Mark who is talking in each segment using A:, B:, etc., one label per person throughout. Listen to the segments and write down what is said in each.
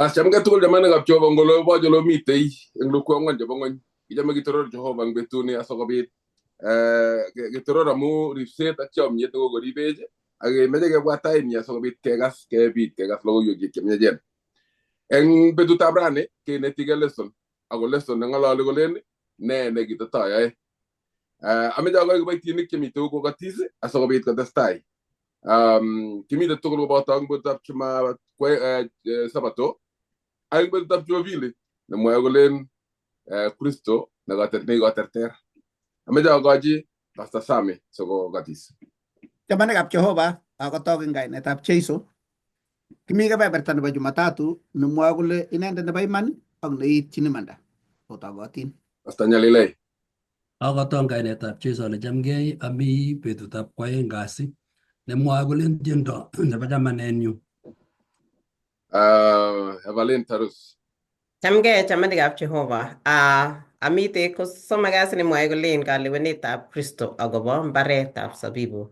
A: Chamgei tugul chamanikab Jehova ngolo bo mitei eng lokwang'wan chebo ng'ony. Kichame kitoror Jehova eng betuni asikobit ketoror amu ripset ak chomyet nekokoribech ak kemeche kebwa tainyi asikobit kekas kebit kekas logoiwek chemiachen. Eng betutab rani kenetigei lesson ako lesson neng'ololi kolen ne nekitatoyoe. Ameche akoi kiboitinik chemitei kokatis asikobit kotestai. Kimite tugul koboto eng betutab Juma Sabato ak eng betutab Jumapili nemwoe kolen Kristo nekikoterter. Ameche akochi Pastor Sami sikokatis.
B: Chamanikab Jehova, akotok eng kainetab Jeiso. Kimi kebeberta nebo Jumatatu nemwoe kole inendet nebo iman ak neityin imanda. Otogotin.
A: Pastor Nyalilei.
C: Akoton kainetab Jesu ale chamgei ami betutab kwaeng kasi nemwoe kolen tiendo nebo chamanenyu.
A: Evelyn Tarus.
D: Chamgei chamanikab Jehova. Amite kosomok kasi nemwoe kolen kalewenetab Kristo akobo mbaretab sabibu.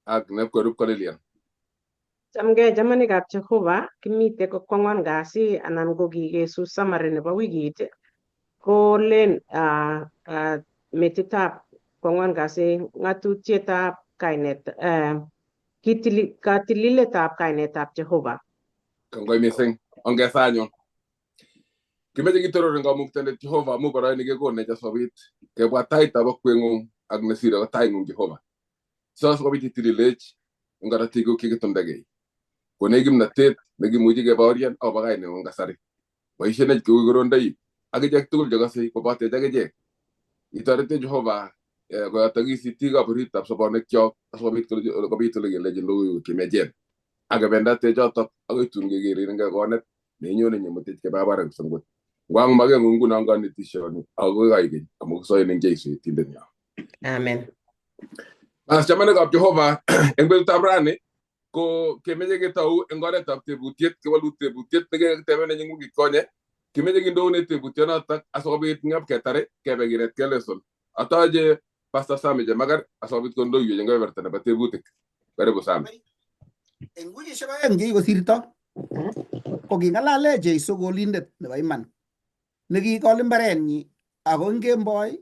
A: Ak nepkwerup ko Lilian.
E: Chamgei chamanikab Jehova, kimite ko kwangwan kasi anan ko kikesus summary nebo wikit kolen metitab kwangwan kasi ng'atutietab kainet katililetab kainetab Jehova.
A: Kongoi missing. Ongesa anyun. Kimeche kitoror eng kamuktaindet Jehova amu boroini kekonech asikobit kebwa taitab akweng'ung ak nesire ko taing'ung Jehova. So asikobit itililech eng korotikuk chekitumdakei. Konech kimnatet nekimuchi kebaorian akobo kaineng'ung eng kasari. Boishenech kou korondoik ak ichek tugul chekosei kobotech ak ichek. Itoretech Jehova koyotokis itikab oritab sobonwekyok asikobit kobit ole kelechin logoiwek chemiachen. Ak kebendatech chotok akoi tun kekerin eng konet neinyone nyemutech kebabar eng sangwet. Ngwang makeng'ung nguno kanetisioni akoi koikeny amu kisoin eng Jeiso etindenyo.
D: Amen.
A: Bas chamanikab Jehova eng betutab rani ko kemeche ketou eng oretab tebutiet kewolu tebutiet nekekitebenech eng wikit konye kimeche kindoune tebutionotok asikobit ngap ketar kebe kinetkei lesson. Atoche Pastor Sami Chemakar asikobit kondoiwech eng kebeberta nebo tebutik. Karibu Sami.
B: Eng wikishek 2 chekikosirto ko king'alale Jeiso kolindet nebo iman nekikol imbarenyi ako eng kemboi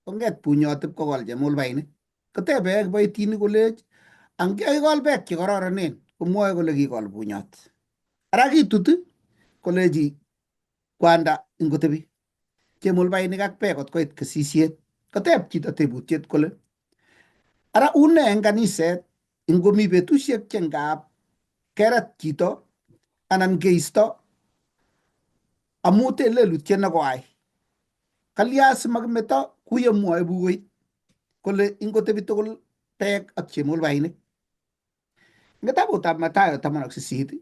B: konget bunyot ipkokol chemulbainik. Kotebe kiboitinik kolech ang kikol bek chekororonen komwoe kole kikol bunyot. Ara kitut kolechi kwanda ingotebi chemulbainik ak bek kot koit kesisiet. Koteb chito tebutiet kole ara une eng kaniset ingomi betusiek che ngap kerat chito anan keisto amu te lelutiet nekoai. Kalya simakimeto kuye mwoe bukuit kole ingotebi tugul bek ak chemulbainik. Eng kitabutab Mathayo 18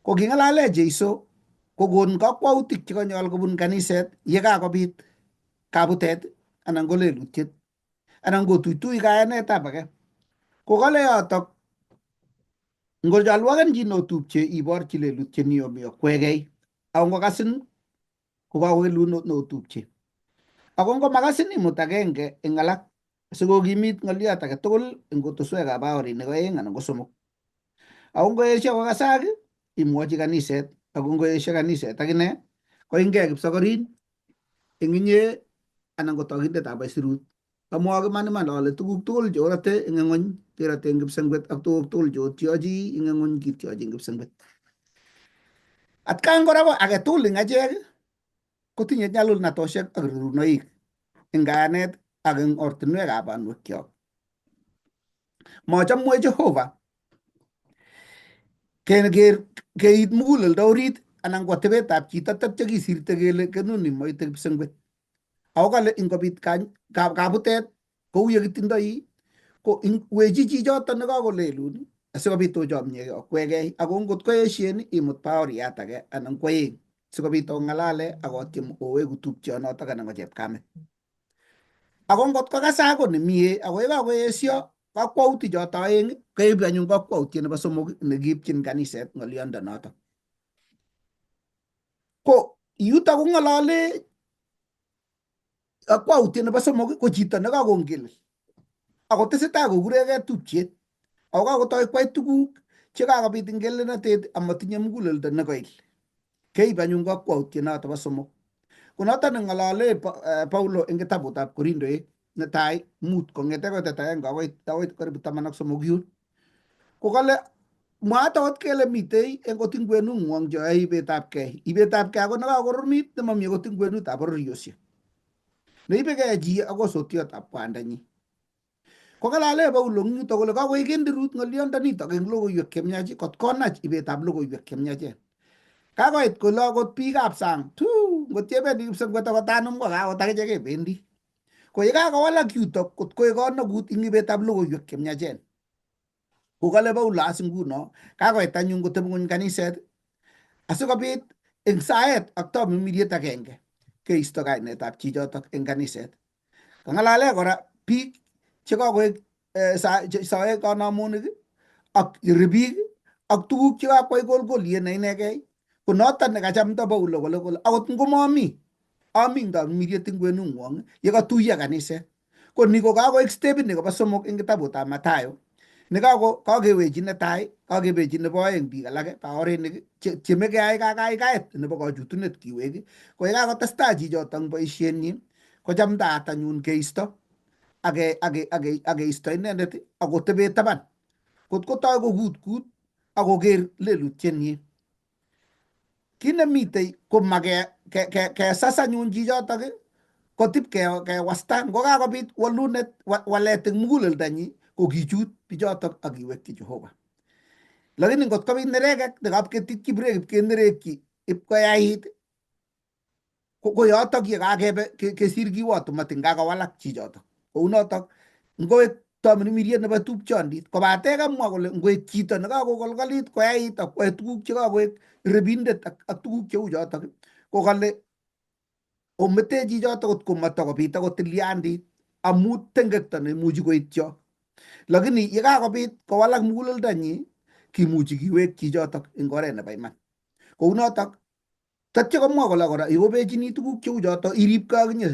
B: ko king'alale Jeiso kokon kakwautik chekanyol kobun kaniset yekakobit kabutet anan ko lelutiet anan kotuitui kayanetab age. Ko kale yotok ngocholwoken chi notupche iborchi lelutiet niomi okwekei ako ngokasin kokakokelun notupche. Ako ngomakasin imut agenge eng alak sikokimit ng'oliot age tugul eng kutuswekab baorinik 2 anan ko 3. Ako ngoesio kokasak imwochi kaniset ako ngoesio kaniset akine koingei kipsokorin eng inye anan ko tokindetab aisurut. Amwoke iman iman ale tuguk tugul cheorote eng ng'ony kerote eng kipsengwet ak tuguk tugul cheotyochi eng ng'ony kityochi eng kipsengwet. Atkan kora ko age tugul eng achek kotinye nyalulnatosiek ak rurunoik eng kayanet ak eng ortinwekab banwekyok. Machomwech Jehova keit muguleldo orit anan ko atebetab chito tatyo kisirte kele kenuni moite kipsengwet. Ako kale ingobit kabutet kou ye kitindoi ko wechi chichoto nekakolelun asikobit ochomyegei okwegei ako ngot koesien imut baoriat age anan ko 2 sikobit ong'alale ak otyem oweku tupchonotok anan ko chepkamet. Ako ngot kokasak ko nemie ako yekakoesio kakwautik choto 2 keib anyun kakwautiet nebo 3 nekiipchin kaniset ng'oliondonotok. Ko yuto kong'olole kakwautiet nebo 3 ko chito nekakongelel ako tesetai kokuregei tupchet ako kakotoi kwai tuguk chekakobit eng ngelelnatet amatinye muguleldo nekoil. Keib anyun kokwoutiet noto bo somok. Ko noto neng'olole Paulo eng kitabutab Korindoek netai 5 kong'ete koitet 1 akoi karibu 13 yun. Ko kale mwaat akot kele mitei eng koting kwenung'wong cheyoe ibetabkei. Ibetabkei ako nekakoromit nemami akot eng kwenutab bororiosiek. Neibekei chi ak osotiotab kwandanyi. Kong'alale Paulo eng yuto kole kakoek kendirut ng'olyondonitok eng logoiwek chemiach kot konach ibetab logoiwek chemiachen. Kakoit kole akot biikab sang tu ngot kebendi kipsengwet akot anum ko kakot akichek kebendi. Ko yekakowalak yutok kot koek kanokut eng ibetab logoiwek chemiachen. Ko kale Paulo as nguno kakoit anyun kotebi ng'ony kaniset asikobit eng saet ak tamirmiriet agenge keisto kainetab chichotok eng kaniset. Kang'alale kora biik chekakoek sae kanamonik ak ribik ak tuguk chekakwai kolkoliet ne inegei ko noton nekachamda Paulo kole akot ngomami ami eng tamirmiriet eng kwenung'wong yekatuiyo kaniset. Ko ni ko kakoek stepit nekobo somok eng kitabutab Mathayo nekako kakewechi netai kakebechi nebo aeng biik alake baorinik chetyeme keyai kakaikaet nebo kachutunet kiwek ko yekakotestai chichotok eng boisienyi kochamtaat anyun keisto akeisto inendet akotebe taban kot kotoi kokutkut akoker lelutienyi. Kit nemitei ko makesas anyun chichotok kotip kewasta ngokakobit walunet walet eng muguleldonyi ko kichut bichotok ak kiwekyi Jehova. Lakini ngot kobit nerekek nekapketikyi brek ipkenerekyi ipkoyait ko yotok ye kakebe kesir kiwoto matin kakowalak chichotok. Kounotok ngoek tamirmiriet nebo tupchondit kobate kamwa kole ngoek chito nekakokolkolit koyait ak koyai tuguk chekakoek rebindet ak tuguk cheu chotok ko kale omete chichotok kot komatokobit akot tilyandit amu tengekto neimuchi koityo. Lakini yekakobit kowalak muguleldonyi kimuchi kiwek chichotok eng oret nebo iman. Kounotok Tatya komwa kole kora ikobechini tuguk cheu choto iripkei akinye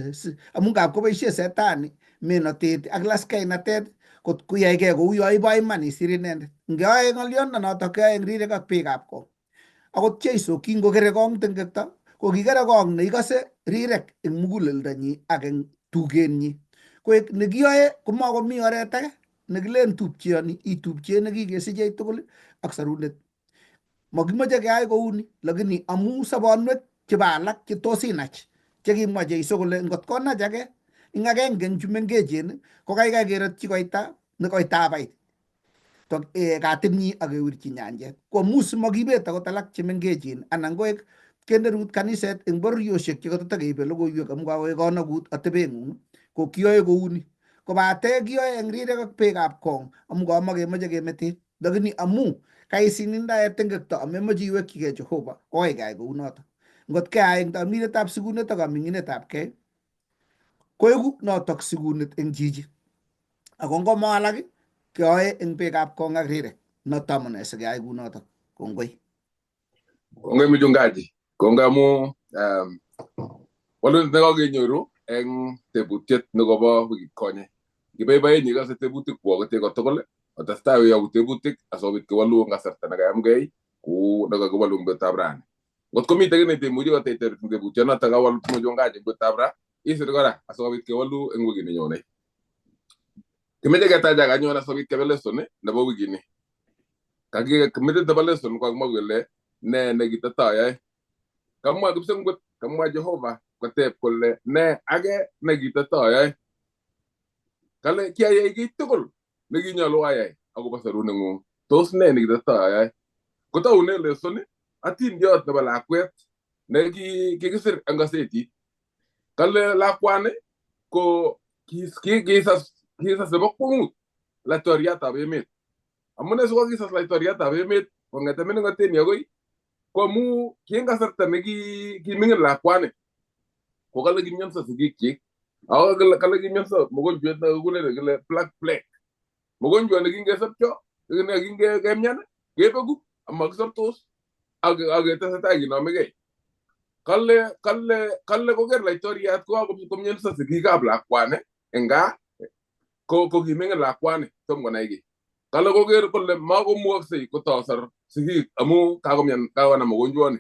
B: amu ngap koboisie setani menotet ak laskainatet kot koyaigei kou yo ibo iman isir inendet. Ngeyoe ng'oliondonotok keyoe eng rirek ak beekab kong. Akot Jeiso kingokere kong tengekto ko kikere kong neikose rirek eng muguleldonyi ak eng tugenyi. Koek nekiyoe komakomi oret age nekilen tupcheoni itupchee nekikesichech tugul ak sarunet. Makimoche keyai kouni lakini amu sobonwek chebo alak che tos inach chekimwa Jeiso kole ngot konach age eng agenge eng chu mengechen ko kaikai kerotyi koita ne koitab ait katinyi ak kewirchi nyanjet. Ko amu simakibet akot alak chemengechen anan koek kenderut kaniset eng bororiosiek chekatotakeibe logoiwek amu kakoek kanokut atebeng'ung ko kiyoe kouni. Kobate kiyoe eng rirek ak beekab kong amu kamakemoche kemetet. Lakini amu kaisinindae tengekto amemoche iwekchigei Jehova kokaikai kounoto. Ngot keai eng tamirmirietab sikunet ak kaming'inetab kei koeku notok sikunet eng chichi. Ako ngomowalak keoe eng beekab kong ak rirek. Noto amune sikeai kunotok. Kongoi.
A: Kongoi mchungaji. Kongoi amu walunet nekakenyoru eng tebutiet nekobo wikit konye. Kiboiboen yekose tebutik kwok kotugul otestai oyoku tebutik asikobit kewolu eng kasarta nekayamgei kou nekakiwolu eng betutab rani. Ngot komitei kiy neteimuchi koteter eng tebutionotok kawal mchungaji eng betutab ra, isir kora asikobit kewolu eng wikit nenyone. Kimeche ketachak anyun asikobit kebe lesson nebo wikini. Metit nebo lesson kokakimwa kele ne nekitatoyoe. Kamwa kipsengwet, kamwa Jehova koteb kole ne age nekitatoyoe. Kale kiayai kiy tugul nekinyolu ayai akobo saruneng'ung. Tos ne nekitatoyoe? Kotoune lesson atindiot nebo lakwet nekikisir eng kasetit. Kale lakwani ko kisas nebo kwong'ut laitoriatab emet. Amune sikokisas laitoriatab emet kong'ete mining'oteni akoi ko amu ki eng kasarta nekiming'in lakwani ko kale kimionso sigikyik ako kale kimionso mogonjwet nekikuren kile black plague. Mogonjwa nekingesopcho kingekemian kebeku amakisoptos ak ketesetai kinomegei. Kale koker laitoriat kokakomionso sigikab lakwani eng gaa ko kiming'in lakwani tom konai kiy. Kale koker kole makomukoksei kotosor sigik amu kakomian kakonam mogonjwani.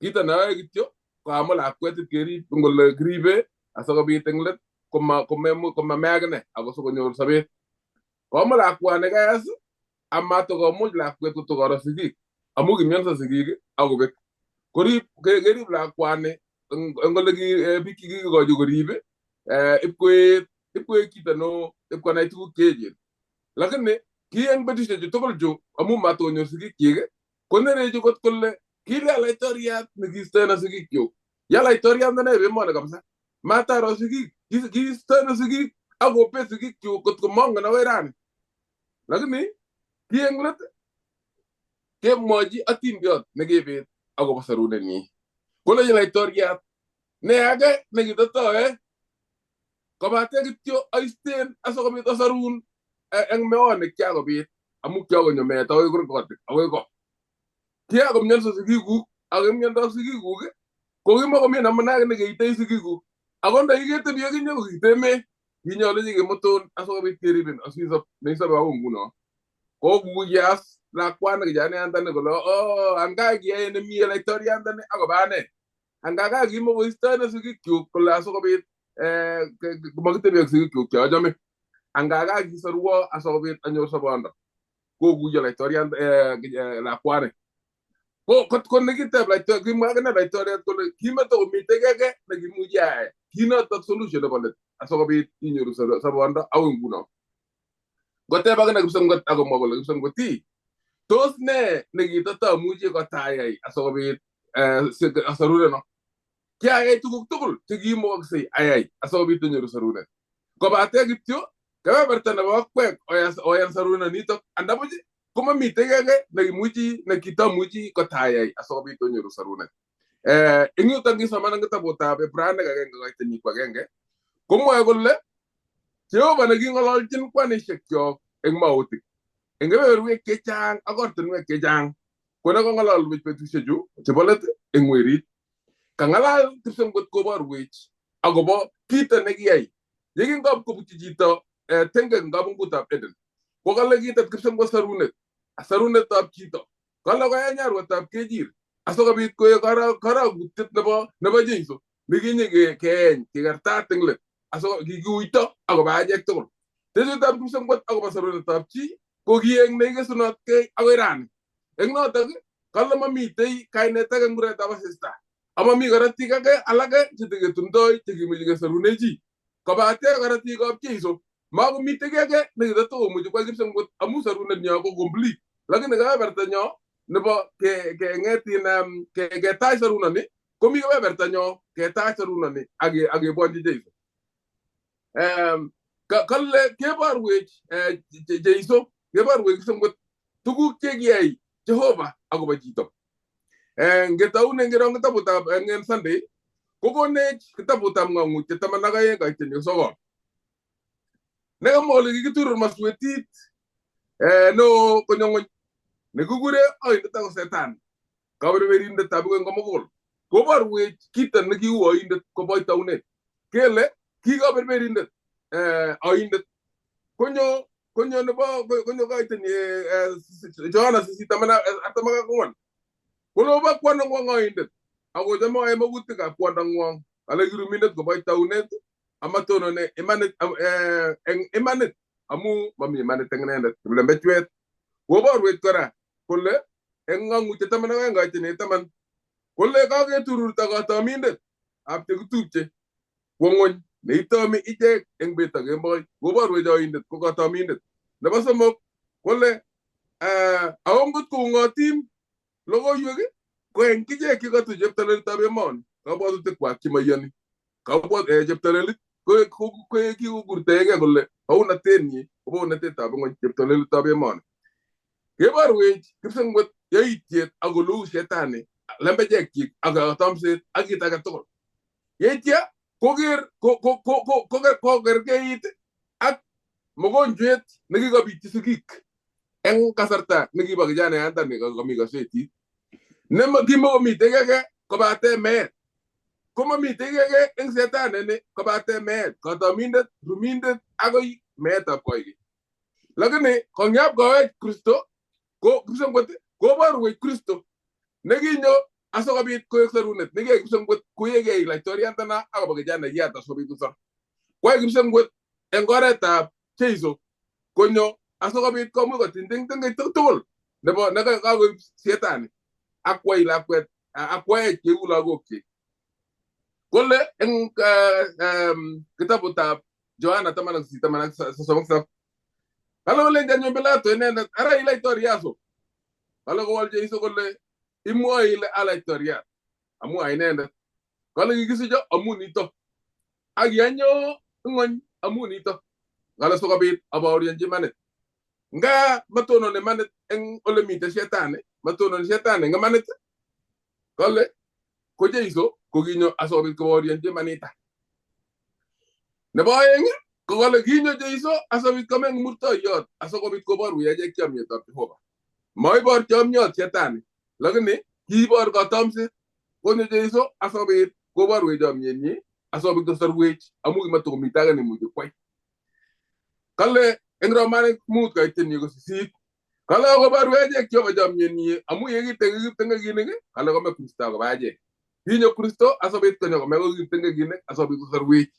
A: Kito neyoe kityo ko amut lakwet ipkerib eng ole kiribe asikobit eng let komame akine ako sikonyor sobet. Komut lakwani kayas amatokomuch lakwet kotokoro sigik amu kimionso sigik akobek. Korib kerib lakwani eng ole biik chekikikochi korib ipkoet ipkoek chito neo ipkonai tuguk cheechen. Lakini ki eng betusiechu tugul chu amu matokonyor sigikyik konerechi kot kole kilya laitoriat nekiistoeno sigikyuk. Ya laitoriat nene emoni kabisa. Mataro sigik, kiistoeno sigik akobet sigikyuk kot ko mongen akoi rani. Lakini ki eng let kemwochi atindiot nekebet akobo sorunenyi. Koleji laitoriat ne age nekitotoe kobate kityo aisten asikobit asorun eng meonik kiakobit amu kiakonyo meet akoi kurgotik akoi ko. Kiakomionso sigikuk ak miondab sigikuk ko kimakomi amune age nekeitei sigikuk. Ako ndakiketebi akinye ko kiteme kinyolu chikemutun asikobit keribin asisob neisobe akoi nguno. Kokuyas lakwani kijanaiyandani kole oh anga kiyae nemie laitoriandani akobo ane. Anga ka kimokoistoeno sigikyuk kole asikobit komakitebi ak sigikyuk cheachome. Anga ka kisorwo asikobit anyor sobondo. Kokuyo laitoriand lakwani. Ko kot ko nekiteb laitoriat kimwa akine laitoriat kole kimatokomitei kiy age nekimuchi ayai. Kinotok solution nebo let asikobit inyoru sobondo akoi nguno. Koteb akine kipsomgot akomwa kole kipsomgot ii tos ne nekitotomuchi kotayai asikobit asoruneno. Kiayai tuguk tugul chekiimukoksei ayai asikobit onyoru sorunet. Kobate kityo kebeberta nebo akwek oyan sorunonitok andabuch komamitei kiy age nekimuchi nekitomuchi kotayai asikobit onyoru sorunet. Eng yutok ngisoman eng kitabutab Ibraniek 1:1 komwoe kole Jehova neking'ololchin kwanishekyok eng mautik eng kebeberwek chechang ak ortinwek chechang ko nekong'ololwech betusiechu chebo let eng werit. Kang'alal kipsomgot koborwech akobo kito nekiyai yekingop kobutyi chito tengek eng kabungutab Eden. Ko kale kitet kipsomgot sorunet, sorunetab chito. Kale koyai nyarwetab kechir asikobit koek karagutiet nebo Jesu nekinye keeny kekertat eng let kikiuito akobo achek tugul. Tetutab kipsomgot akobo sorunetab chi ko ki eng neikesunotkei akoi rani. Eng notok kale mamitei kainet age eng murretab asista amami korotik age alage cheteketundoi chekimuchi kesorune chi. Kobate korotikab Jesu makomitei kiy age nekitotokomuchi kwai kipsomgot amu sorunenyo ko complete. Lakini kebebertanyo nebo keng'et ketach sorunoni komi kebebertanyo ketach sorunoni ak kebwonchi Jesu. Kale keborwech Jesu keborwech kipsomgot tuguk chekiyai Jehova akobo chito. Ngetoune ngiro kitabutab eng Sunday kokonech kitabutab Ng'ang'utiet 12:9. Nekamwa kole kikiturur maswetit neo konyo ng'wony nekikure oindet ako Setan kaberberindetab ing'wony komugul. Koborwech kito nekiu oindet koboch taunet. Kele ki kaberberindet oindet konyo nebo konyo kaitenyi Yohana 8:44. Kole obo kwandang'wong oindet akochome oyae magutikab kwandang'wong. Kale kirumindet koboch taunet amatonone imanit eng imanit amu mami imanit eng inendet kiplembechwet. Koborwech kora kole eng Ng'ang'utiet 12:10 kole kaketururto katomindet ab chekitupche kwo ng'wony neitomi ichek eng bet ak kemboi. Koborwech oindet ko katomindet. Nebo somok kole ako ngot koung'otin logoiwek ko eng kichek chekatu cheptolelitab emoni kabwatutikwak chemaiyoni. Cheptolelit ko kikokurtegei kole bounatenyi ko bounatetab ng'wony cheptolelitab emoni. Keborwech kipsomgot yaitiet ak oleu shetani lembechekchik ak katomset ak kit age tugul. Yeitya koker kokerkeit ak mogonjwet nekikobityi sigik eng kasarta nekibo kijanayandani komi kasetit. Nemakimokomitei kiy age kobate meet. Komamitei kiy age eng setani ni kobate meet, katomindet, rumindet akoi meetab koikeny. Lakini kongyap kowech Kristo ko kipsomgot koborwech Kristo nekinyo asikobit koek sorunet nekiyai kipsengwet koyekei laitoriandana akobo kijanaiyat asikobit kosor. Kwai kipsengwet eng oretab Jeiso konyo asikobit komuch kotinting tengeit tugul nebo nekakoib sietani ak kwai lakwet ak kwaech keku lagokchik. Kole eng kitabutab Yohana 18:37 kale kolenji anyun Pilato inendet ara i laitoriat so. Kale kowol Jeiso kole imwoe ile a laitoriat amu a inendet. Kale kikisicho amu nito ak kianyo ng'ony amu nito. Kale sikobit abaorionchi imanit. Nga matononi imanit eng ole mitei shetani, matononi shetani eng imanit, kale ko Jeiso kokinyo asikobit kobaorionchi imanita. Nebo oeng ko kale kinyo Jeiso asikobit komeng murtoiyot asikobit koborwech achek chomyetab Jehova. Maibor chomyot shetani, lakini kiibor katomset. Konyo Jeiso asikobit koborwech chomyenyi asikobit kosorwech amu kimatokomite age nemuchi kwai. Kale eng Romanik 5 koitenyi ko 8 kale akoborwech achek Jehova chomyenyi amu yekite kikiptengekinik kale kome Kristo akobo achek. Kinyo Kristo asikobit konyo kome kokiptengekinik asikobit kosorwech.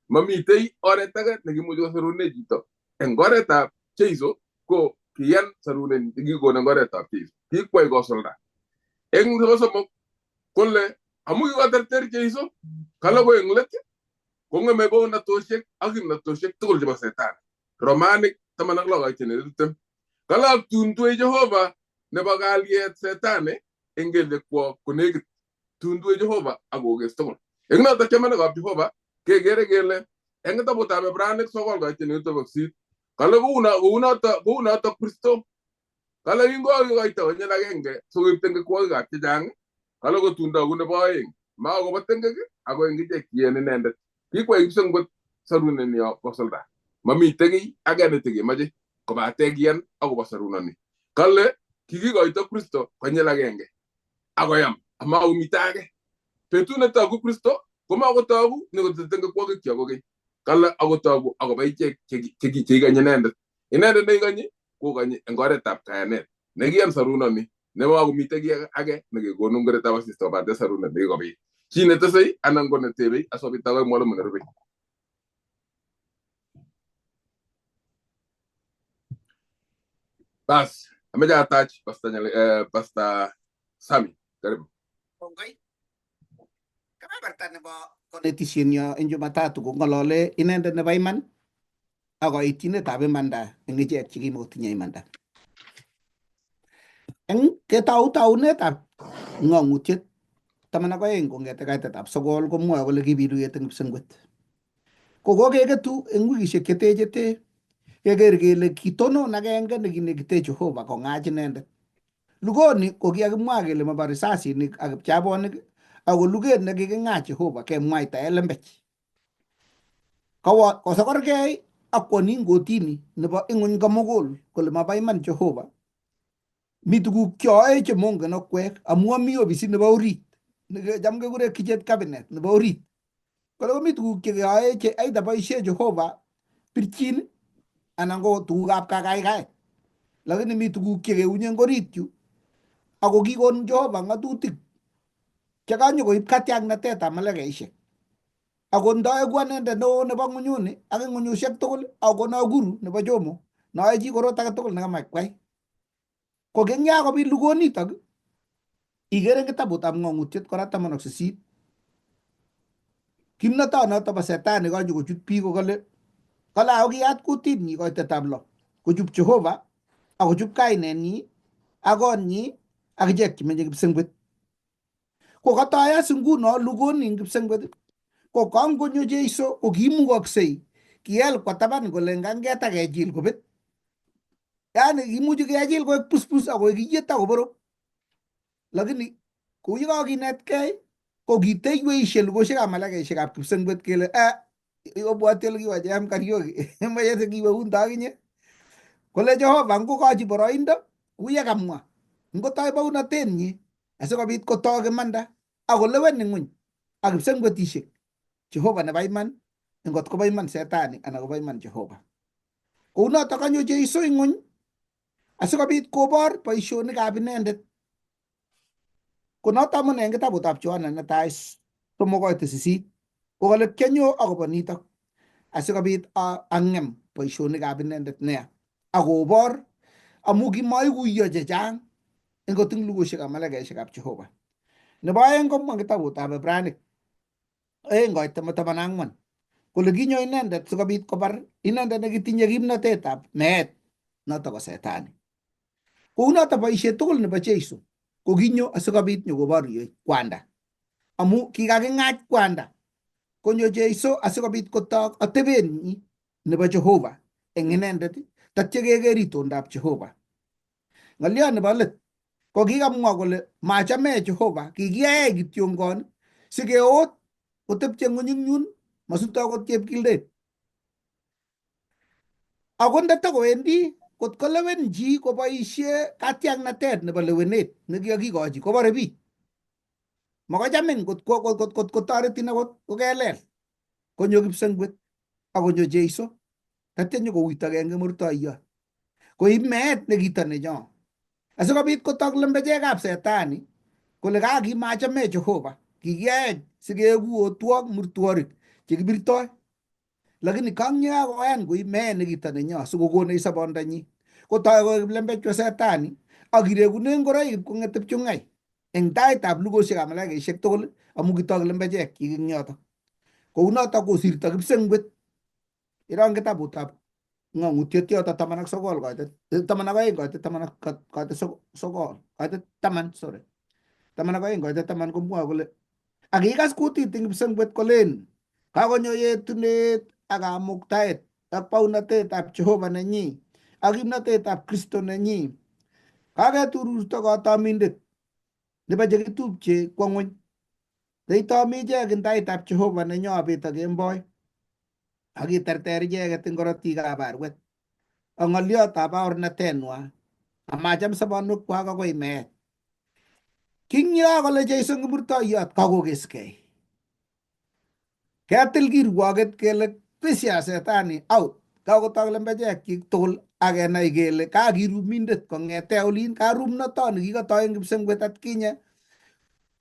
A: Mamitei oret age nekimuchi kosorune chito eng oretab Jeiso ko kiyan sorunet nekikon eng oretab Jeiso. Kikwai kosulda. Eng nebo somok kole amu kikoterter Jeiso kale ko eng let kong'eme bounatosiek ak kimnatosiek tugul chebo Setani. Romanik 16:20 kale ak tun twei Jehova nebo kalyet Setani eng kelyekwok konekit. Tun twei Jehova ak kokes tugul. Eng notok chamanikab Jehova kekere kele eng kitabutab Ibranik 9:28 kale kounoto Kristo kale kingokoito konyil agenge sikoib tengekwokikab chechang kale kotun toku nebo oeng makobo tengek ako eng ichek chien inendet. Kikwai kipsengwet sorunenyo kosulda. Mamitei kiy age netekemoche kobate kiyan akobo sorunoni. Kale kikikoito Kristo konyil agenge akoyam amakomite age. Betut netoku Kristo komakotoku nekotese tengekwokikchok kokeny. Kale akotoku akobo ichek cheikonyi inendet. Inendet neikonyi kokonyi eng oretab kayanet nekiyan sorunoni nemakomite kiy age nekekonu eng keretab asista kobate sorunet nekikobit. Chi netesei anan ko netebei asikobit akoi mwalimu nerubei. Bas, ameche atach Pastor Sami, karibu.
B: Kongoi. Kebeberta nebo konetishenyo eng Jumatatu kong'olole inendet nebo iman ak koityinetab imanda eng ichek chekimokotinye imanda. Eng ketou taunetab ng'ong'utiet 12 kong'ete kaitetab 9 komwoe kole kibit ruyet eng kipsengwet. Ko kokeketu eng wikishek chete keker kele kitonon agenge nekinekite Jehova kong'ach inendet. Lugoni ko kikakimwa kele mobo risasinik ak kipchabonik ako luget nekiking'ach Jehova kemwaitae lembech. Kawo kosokorgei ak kwonin kotini nebo ing'uny komugul kole mabo iman Jehova. Mi tuguk cheoe chemongen okwek amu ami ofisit nebo orit necham kekure kitchen cabinet nebo orit. Kole komi tuguk chekeyoe che either boisie Jehova pirchin anan ko tugukab kakaikaet. Lakini mi tuguk chekeunye eng orit yu ako kikon Jehova ng'atutik chekanyokoib katiaknatetab malaikaisiek. Ako ndoeku anendet neo nebo ng'unyuni ak eng ng'unyusiek tugul akokono guru nebo Jomo noe chi korot age tugul nekamach kwai. Ko eng yakobit lugonitok ikere eng kitabutab ng'ong'utiet kora 18 kimnotonoto bo setani kanyokochut biik kokale kale ako kiyat kutinyi koitetab lo kochup Jehova ak kochup kainenyi ak konyi ak ichek chemenye kipsengwet. Ko katoi as nguno lugoni eng kipsengwet ko kangonyo Jeiso ko kiimukoksei kiel kwa taban kole nganget ak kechil kobet. Yaani kimuchi kechil koek puspus ak koek iyet ak koborok. Lakini kou yekakinetkei ko kiteiweishe lugosiekab malaikaisiekab kipsengwet kele obwoti ole kiwo Jam Kariuki imoche sikiwe undo akinye. Kole Jehova ngokochi boroindo kou yekamwa ngotoi bounotenyi asikobit kotok imanda ak kolewen ing'uny ak kipsengwetisiek Jehova nebo iman ngot kobo iman setani anan kobo iman Jehova. Kounotok kanyo Jeiso ing'uny asikobit kobor boisionikab inendet. Ko noto amune eng kitabutab Yohana netai 3:8 ko kale kianyo akobo nitok asikobit ang'em boisionikab inendet neya akobor amu kimaikuiyo chechang eng koting lugoishekab malaikaishekab Jehova. Nebo aeng komwa kitabutab Ibranik 2:14 kole kinyo inendet sikobit kobar inendet nekitinye kimnatetab meet noto ko Setani. Kounoto boisiet tugul nebo Jesu kokinyo asikobit nyokoboryech kwanda. Amu kikaking'ach kwanda konyo Jesu asikobit kotok atebenyi nebo Jehova eng inendet tatya keker itondab Jehova. Ng'oliot nebo let ko kikamwa kole machame Jehova kikiyaech kityongon sikeot kotepche ng'unying'uny masuto akot chepkildet. Ako ndatakowendi kot kolewen chi koboisie katiaknatet nebo lewenet nekikakikochi kobore biik. Makochamin kot kotoretin akot kokelel. Konyo kipsengwet akonyo Jeiso tatya nyokowirtogei eng kimurtoiyot koib meet nekito nenyo asikobit kotok lembechekab Setani kole kakimachame Jehova kikiyaech sikeeku otwok murtworik chekibirtoi lakini kang yekakoyan koib meet nekito nenyo sikokonech sobondonyi kotoi koek kiplembechwa Setani ak kirekune ngoroik ipkong'et kipchung'ai eng taitab lugosiekab malaikaisiek tugul amu kitok lembechek chik eng yotok. Kounotok kosirto kipsengwet irong kitabutab ng'ong'utiet yoto 19 koitet 12 koitet taman ak koitet sokol koitet taman sorry 12 koitet taman komwoe kole akikas kutit eng kipsengwet kolen kakonyo yetunet ak kamuktaet ak baunatetab Jehova nenyi ak kimnatetab Kristo nenyi kaketururto kotomindet nebo chekitupche kwo ng'weny neitomi ichek eng taitab Jehova nenyo bet ak kemboi ak kiterter icheket eng korotikab arwet ak ng'oliotab baornatenwa amacham sobonwekwak akoi meet. King kole Jesu kimurtoiyot kakokeskei. Ketil kirwoket kele kwisya Setani out kakotok lembechekchik tugul ak kenai kele kakirumindet kong'ete olin karumnotoni kikotoi eng kipsengwet atkinye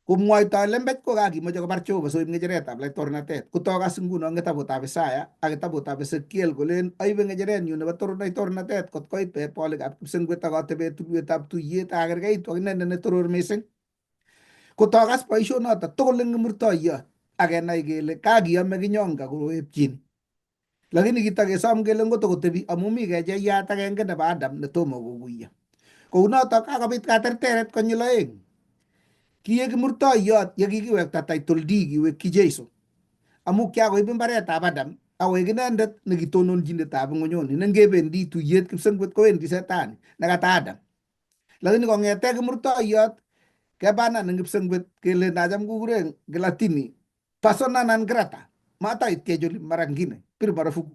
B: komwoitoi lembech ko kakimoche kobar Jehova soib ng'echeretab laitornatet. Kotokas nguno eng kitabutab Isaya ak kitabutab Ezekiel kolen aibe ng'echerenyu nebo laitornatet kot koit polikab kipsengwet ak atebe tulwetab tuiyet ak akerkeitu ak inendet netoror mising. Kotokas boisionotok tugul eng kimurtoiyot ak kenai kele kakiyome kinyonga koroepchin. Lakini kitakesom kele ngotokotebi amu mi kecheyat agenge nebo Adam netomo kokuiyo. Kounotok kakobit katerteret konyil aeng. Kiye kimurtoiyot ye kikiwekta title deed kiwekyi Jesu. Amu kiakoib mbaretab Adam akoek inendet nekitononjindetab ng'onyoni ne ngebendi tuyet kipsengwet kowendi Setani nekata Adam. Lakini kong'ete kimurtoiyot kebanan eng kipsengwet kele nacham kukuren Kilatini persona non grata. Mataitiech oli mara ngine pir marufuku.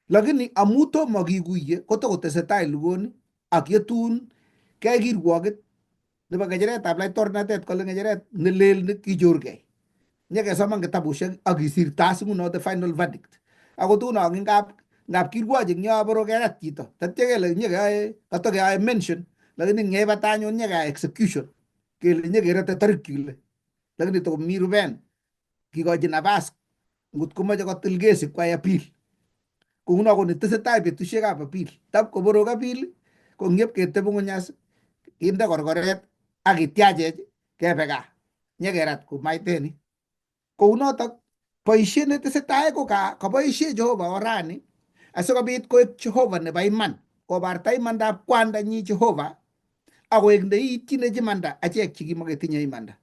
B: Lakini amu tomo kikuiye kotokotesetai lugoni ak yetun keyai kirwoket nebo ng'echeretab laitornatet kole ng'echeret nelel ne kichorgei. Nyekesoman kitabushek ak kisirta nguno the final verdict. Akot nguno ngap ngap kirwoch eng yo boro kerat chito. Tatya kele nyekeyoe katokeyoe mention lakini ngebata anyun nyekeyoe execution kele nyekerate tarik kile. Lakini tokomi ruben kikochi nafas ngot komoche kotil kesi kwai appeal. Kouno ko netesetai betusiekab appeal. Tab koborok appeal ko ngep keteb ng'uny as kinde korkoret ak kityachech kebe gaa. Nyekerat komaiteni. Kounotok boisiet netesetai ko kaboisie Jehova orani asikobit koek Jehova nebo iman kobarta imandab kwandanyi Jehova akoek neiityin imanda achek chekimoketinye imanda.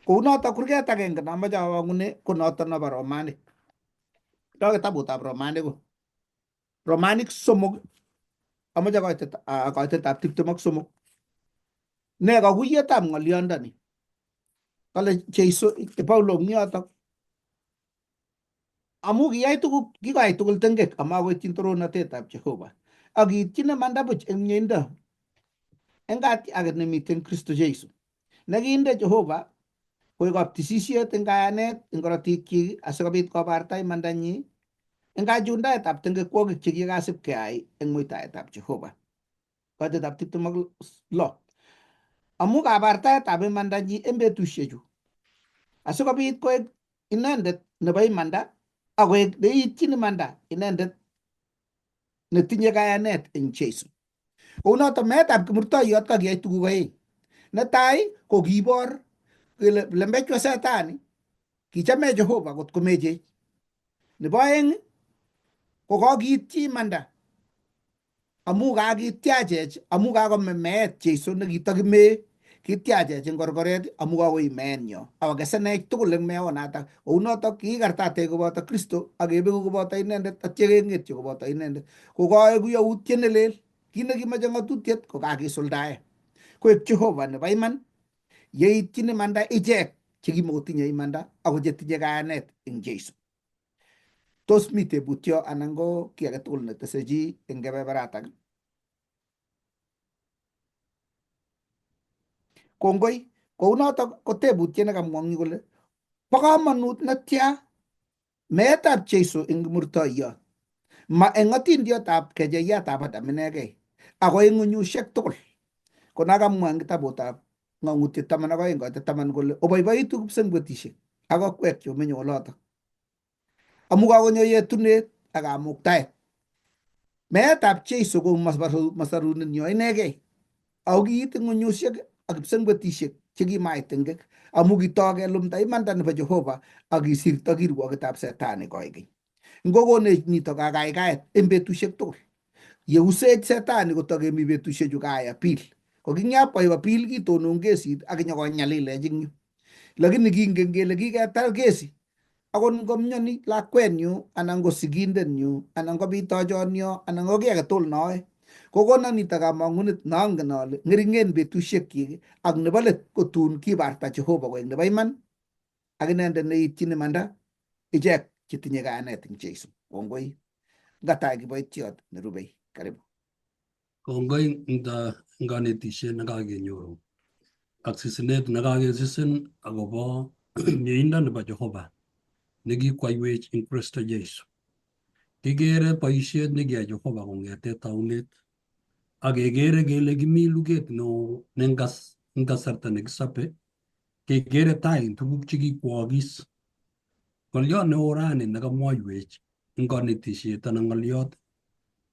B: Kounotok kurget agenge nomoche awang'une ko noto nebo Romanik. Ndo kitabutab Romanik ko. Romanik 3 amoche koitetab 23. Ne kakuyetab ng'olyondoni? Kale Jesu Paulo eng yotok amu kiyai tuguk kikoyai tugul tengek amakoityin torornatetab Jehova ak kiityin imanda buch eng mieindo eng katiaket nemiten Kristo Jesu nekinde Jehova koek kaptisisiet eng kayanet eng korotikyik asikobit kobarta imandanyi eng kachundaetab tengekwokik chekikasib keyai eng muitaetab Jehova. Koitetab 26. Amu kabartaetab imandanyi eng betusiechu, asikobit koek inendet nebo imanda ak koek neityin imanda inendet netinye kayanet eng Jesu. Kounoto meetab kimurtoiyot kakiyai tuguk oeng. Netai ko kibor kele lembechwa setani kichame Jehova kot komechech. Nebo oeng ko kokiityi imanda amu kakityachech amu kakome meet Jesu nekitokimee kityachech eng korkoret amu kakoib meenyo akokesenech tugul eng meonatak. Kounotok kikikartatech koboto Kristo ak kebeku koboto inendet atya keng'etyo koboto inendet. Ko kaeku yautiet ne lel. Kit nekimoche ng'atutiet ko kakisuldae. Koek Jehova nebo iman yeityin imanda ichek chekimokotinye imanda ako chetinye kayanet eng Jesu. Tos mi tebutyo anan ko kiy age tugul netese chi eng kebeberatak? Kongoi. Kounotok ko tebutiet nekamwa eng yu kole bo komonut netya meetab Jesu eng kimurtoiyot, ma eng atindiotab kecheyatab Adam inegei, ako eng ng'unyusiek tugul. Ko nakamwa eng kitabutab Ng'ang'utiet 12 koitet 10 kole oboiboitu kipsengwetisiek ak okwek cheomenye olotok. Amu kakonyo yetunet ak kamuktaet. Meetab Jesu ko masarunenyo inegei, ako kiit ng'unyusiek ak kipsengwetisiek chekimait eng amu kitoi kelumda imanda nebo Jehova ak kisirto kirwoketab Setani koikeny. Ngokonech nito kakaikaet eng betusiek tugul. Yeusech Setani kotokemi betusiechu kaai appeal. Ko kingyap koib appeal kitonon kesit ak inyokonyalilech eng yu. Lakini kingen kele kiketar kesi akot ngomyoni lakwenyu anan ko sigindenyu anan ko bitochonyo anan ko kiy agetugul noe kokonon nito kamong'unet nongen ale ng'eringen betusiekyik ak nebo let kotun kibarta Jehova koek nebo iman ak inendet neityin imanda ichek chetinye kayanet eng Jesu. Kongoi. Ngatai kiboitiot nerubei. Karibu.
C: Kongoi eng kanetishet nekakenyoru ak sisinet nekakesisin akobo mieindo nebo Jehova nekikwaiwech eng Kristo Jesu. Kikere boisiet nekiyai Jehova kong'ete taunet ak kekere kele kimi luget neo eng kasarta nekisobe kekere tai eng tuguk chekikwookis. Ng'olyot neo rani nekamwoiwech eng konetisiet anan ng'olyot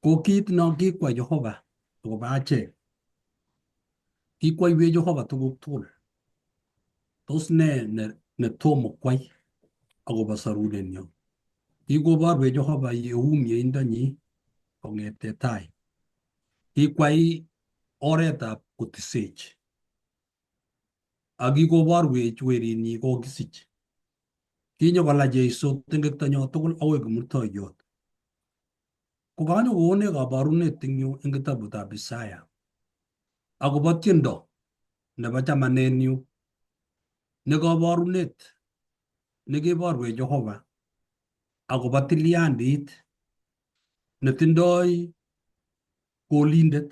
C: ko kit no kikwai Jehova akobo achek. Kikwaiwech Jehova tuguk tugul. Tos ne netomo kwai akobo sorunenyo? Kikoborwech Jehova yeu mieindonyi kong'ete tai. Kikwai oretab kotisech ak kikoborwech werinyi kokisich. Kinyokola Jesu tengektonyo tugul akoi kimurtoiyot. Kokanyokokonech kaborunet eng yu eng kitabutab Isaya akobo tiendo nebo chamanenyu ne kaborunet nekeborwech Jehova akobo tilyandit netindoi kolindet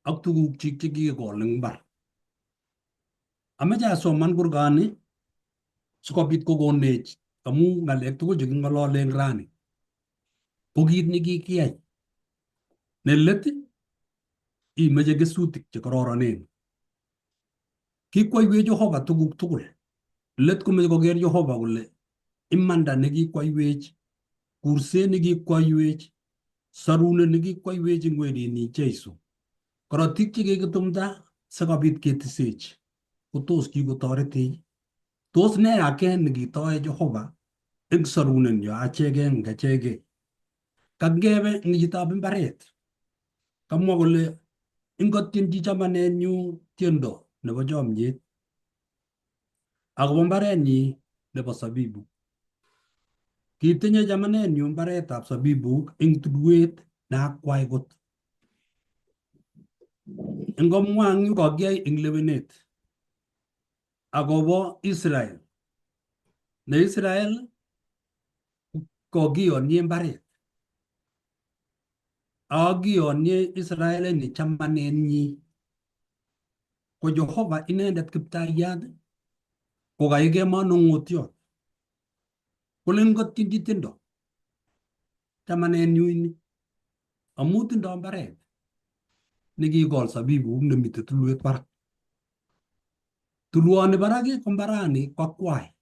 C: ak tugukchik chekikekol eng mbar. Ameche asoman kurgani sikobit kokonech amu ng'alek tugul cheking'olole eng rani ko kit nekikiyai. Ne let imeche kesutik chekororonen. Kikwaiwech Jehova tuguk tugul. Let komeche koker Jehova kole imanda nekikwaiwech, kurset nekikwaiwech, sorunet nekikwaiwech eng werinyi Jesu. Korotik chekikitumda sikobit ketisech kotos kikotoretech? Tos ne ake nekitoe Jehova eng sorunenyo acheke eng achekei? Kakingebe eng chitab mbaret. Kamwa kole ingotyenchi chamanenyu tiendo nebo chomyet akobo mbarenyi nebo sabibuk. Kitinye chamanenyu mbaretab sabibuk eng tulwet ne akwai kot. Ingomwa eng yu kokiyai eng lewenet akobo Israel. Ne Israel kokiyonye mbaret. Akiyonye Israel ni chamanenyi. Ko Jehova inendet kiptayat kokaige manung'otiot. Kole ngotyenchi tiendo chamanenyu ini amu tindo mbaret. Nekikol sabibuk nemiten tulwet barak. Tulwoni barak ko mbarani ko akwai.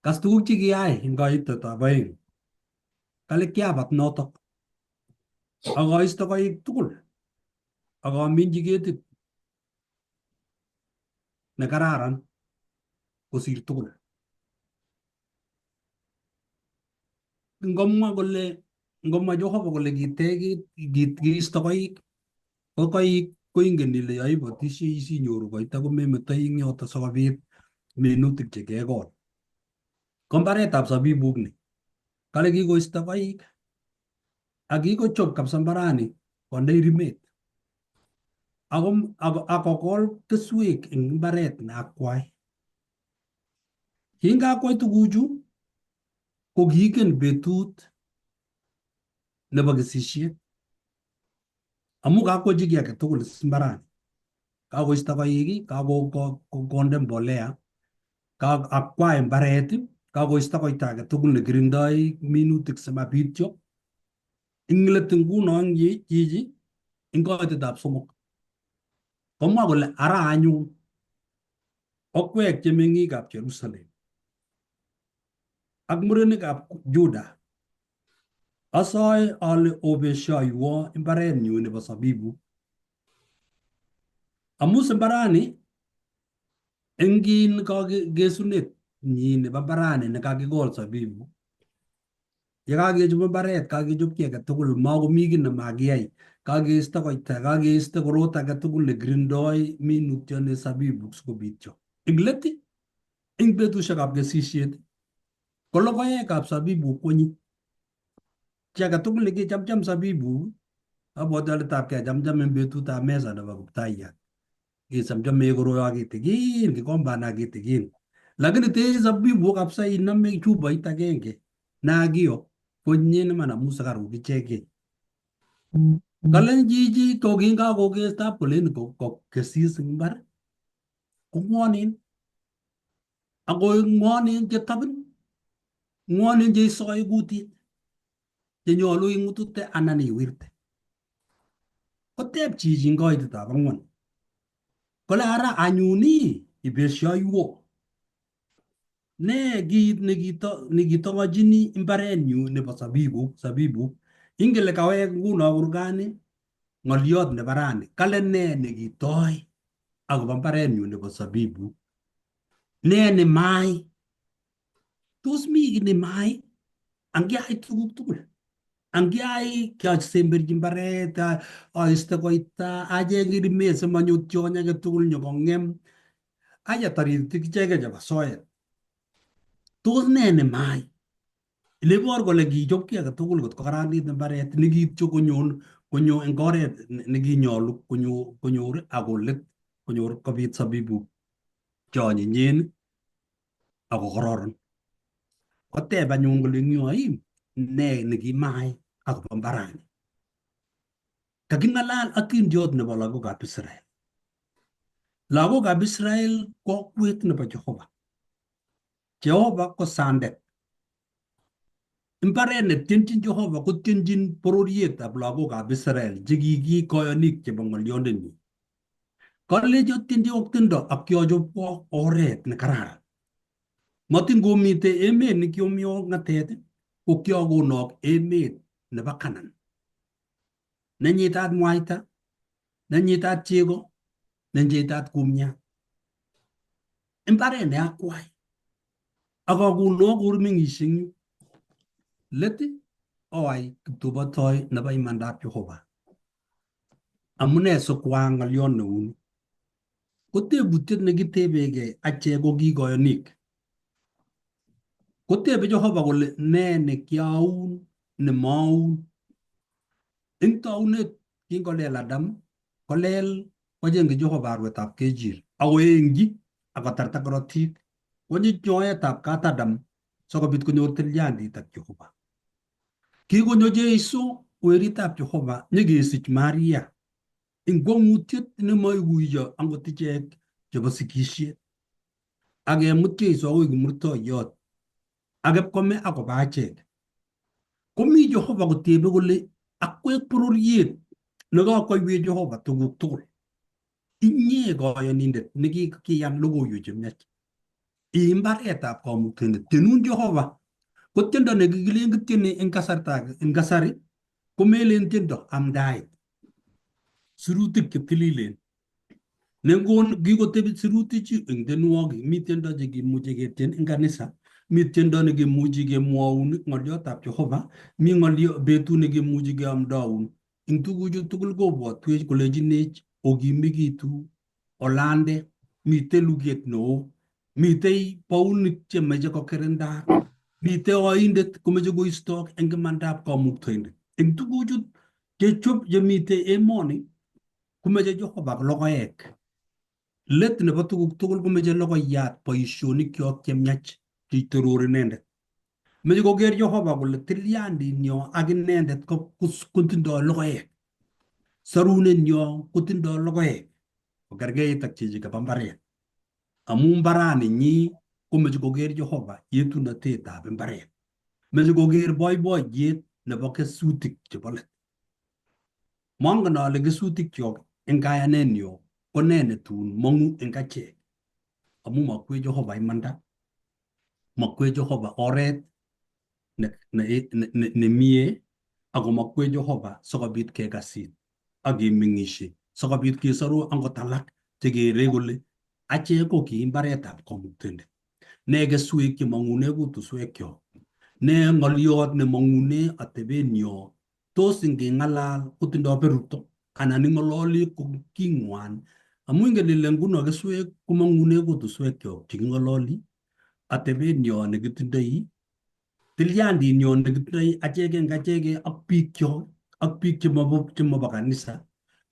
C: Kas tuguk chekiyai eng kaitetab aeng. Kale kiabat notok ak aiste koik tugul ak aminji ketit nekararan kosir tugul. Ngomwa kole ngomwa Jehova kole kitech kiisto koik ko koik koingen ile yo ibotishei sinyoru koita komemetoi eng yoto sikobit minutik chekekol. Ko mbaretab sabibuk ni kale kikoisto koik ak kikochob kabisa mbarani konde irimet akokol keswek eng mbaret ne akwai. Kingakwai tuguchu ko kiingen betut nebo kesisiet amu kakwochi kiy age tugul mbarani. Kakoisto koik, kakonde mbolea, akwai mbaret, kakoisto koita age tugul nekirindoi minutik simabityo. Ing let nguno chichi eng koitetab somok komwa kole ara anyun okwek che meng'ikab Jerusalem ak murenikab Juda asoe ale obeshoiwo mbarenyu nebo sabibuk amu mbarani eng kin kesunet nyi nebo mbarani nekakikol sabibu yekakechop mbaret kakechop kiy age tugul makomi kiy nemakiyai kakeisto koita kakeisto korot age tugul nekirindoi minutioni sabibuk sikobityo eng let eng betusiekab kesisiet ko logoekab sabibuk kwonyiny. Chi age tugul nekichamcham sabibuk abwati ale tab kechamcham eng betutab mesa nebo Kiptayat. Kechamchame koroyo kitikin, kikombana kitikin. Lakini te sabibuk kabisa iname chupait agenge nakio kwonyinyen iman amu sukaruk ichegei. Kalen chichi ko kingakokestab kolen kokesis eng mbar ko ng'wonen akoek ng'wonen chetobin ng'wonen cheisoi kutit chenyolu ing'utute anan iwirte. Koteb chichi eng koitetab ang'wan kole ara anyun ii ibeshoiwo ne kit nekitokochini mbarenyu nebo sabibuk sabibuk ingele kawek nguno kurgani ng'oliot nebo rani kale ne nekitoi akobo mbarenyu nebo sabibuk ne nemai tos mi kiy nemai angiai tuguk tugul angiai kiasemberchi mbaret aiste koita acheng irimet simanyo tyony age tugul nyokong'em aya taritik ichegei chebo soet tos ne nemai ilebor kole kichop kiy age tugul kot kokararanit mbaret nekityo konyon konyo eng oret nekinyolu konyor akolet konyor kobit sabibuk cheonyinyen ako kororon. Koteb anyun kole eng yo ii ne nekimai akobo mbarani. Kaking'alal atindiot nebo lagokab Israel. Lagokab Israel ko okwet nebo Jehova. Jehova ko sandet. Mbaret netienchin Jehova kotienchin bororietab lagokab Israel chekiki koyonik chebo ng'olyondenyi. Kalechi otienchi oktindo ak kiochobwok oret nekararan. Matin komite emet nekiomi ng'atet ko kiokonok emet nebo Kanan. Nenyitat mwaita, nenyitat chego, nenyitat kumyat. Mbaret ne akwai. Ak akonok ormeng'isie eng yu. Let oai kiptubotoi nebo imandab Jehova. Amune sikwaak ng'oliot neuni? Ko tebutiet nekitebegei achek ko ki koyonik. Kotebe Jehova kole ne nekiaun nemaun. Eng taunet kingolel Adam kolel kochengchi Jehova arwetab kechir akoengchi akotarta korotik konyi nyoetab kat Adam sikobit konyor tilyandit ak Jehova. Kikonyo Jeiso weritab Jehova nyikesich Maria eng kwong'utiet nemoikuiyo angot ichek chebo sikisiet. Ak kemut Jeiso akoi kimurtoiyot ak ipkome akoba achek. Komi Jehova kotebe kole akwek bororiet Nekakoiwech Jehova tuguk tugul. Inye koyonindet nekikiyan logoiwek chemiach. Ii mbaretab kamuktaindet. Tienun Jehova. Ko tiendo nekikilen kitieni eng kasarta eng kasari komelen tiendo amdaet. Sirutik chetililen. Ne ngon kikotebi sirutichu eng tienwogik, mi tiendo chekimuche ketien eng kanisa, mi tiendo nekimuchi kemwoun ng'oliotab Jehova, mi ng'olio betut nekimuchi keamdaun. Eng tuguchu tugul kobwotwech kolechinech okimikitu olande, mitei luget neo, mitei bounik chemeche kokirindak, mitei oindet komeche koistok eng imandab kamuktaindet. Eng tuguchu chechop chemitei emoni komeche Jehova logoek. Let nebo tuguk tugul komeche logoiyat boisionikyok chemiach cheitoror inendet. Meche koker Jehova kole tilyandinyo ak inendet kotindoi logoek. Sorunenyo kotindoi logoek kokerkeit ak chichi kaba mbaret. Amu mbarani nyi komeche koker Jehova yetunotetab mbaret. Meche koker boiboiyet nebo kesutik chebo let. Mongen ale kesutikchok eng kayanenyo ko nee netun mong'u eng achek amu makwech Jehova imanda, makwech Jehova oret nemie ako makwech Jehova sikobit kekasit ak kemeng'ishe sikobit kesoru angot alak chekere kole achek ko ki mbaretab kamuktaindet. Nee keswek chemong'une kutuswekyok? Nee ng'oliot nemong'une atebenyo Tos inging'alal kotindoi berurto anan ing'ololi ko king'wan amu ingen ile nguno keswek komong'une kutuswekyok cheking'ololi, atebenyo nekitindoi, tilyandinyo nekitindoi acheke eng acheke ak biikchok ak biik chemobo kanisa.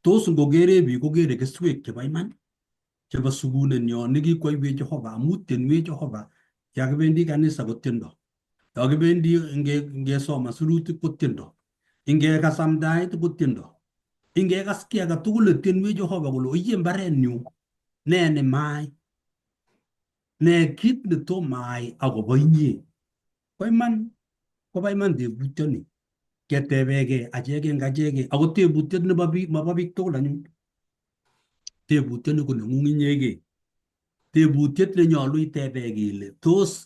C: Tos ngokere biik kokere keswek chebo iman chebo sukunenyo nekikwoiwech Jehova amu tienwech Jehova ya kibendi kanisa ko tiendo ya kibendi ngesoman sirutik ko tiendo ingekas amdaet ko tiendo ingekas kiy age tugul netienwech Jehova kole oiye mbarenyu ne nemaai ne kit netom aai akobo inye ko iman koba iman tebutioni ketebegei achek eng achekei ako tebutiet nebo biik mobo biik tugul anyun Tebutioni ko neng'ung inyegei. Tebutiet nenyolu itebegei ile tos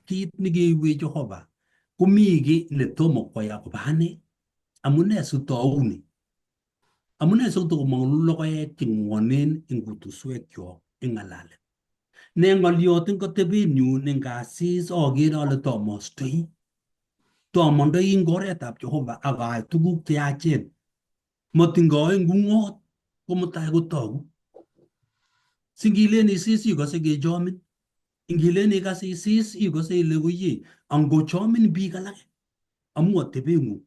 C: kit nekeiwech Jehova komi kiy netomo kwai akobo ane? Amune sitouni? Amune sitokomong'u logoek cheng'wonen eng kutuswekyok eng ng'alalet? Ne ng'oliot eng atebenyu ne ngasis akere ale tomostoi? Tomondoi eng oretab Jehova ak aai tuguk cheyachen. Motingoe ngungot ko mutai kotogu. Singilen isis ikose kechomin. Ingilen ikas isis ikose ile koiye angochomin biik alak amu atebeng'ung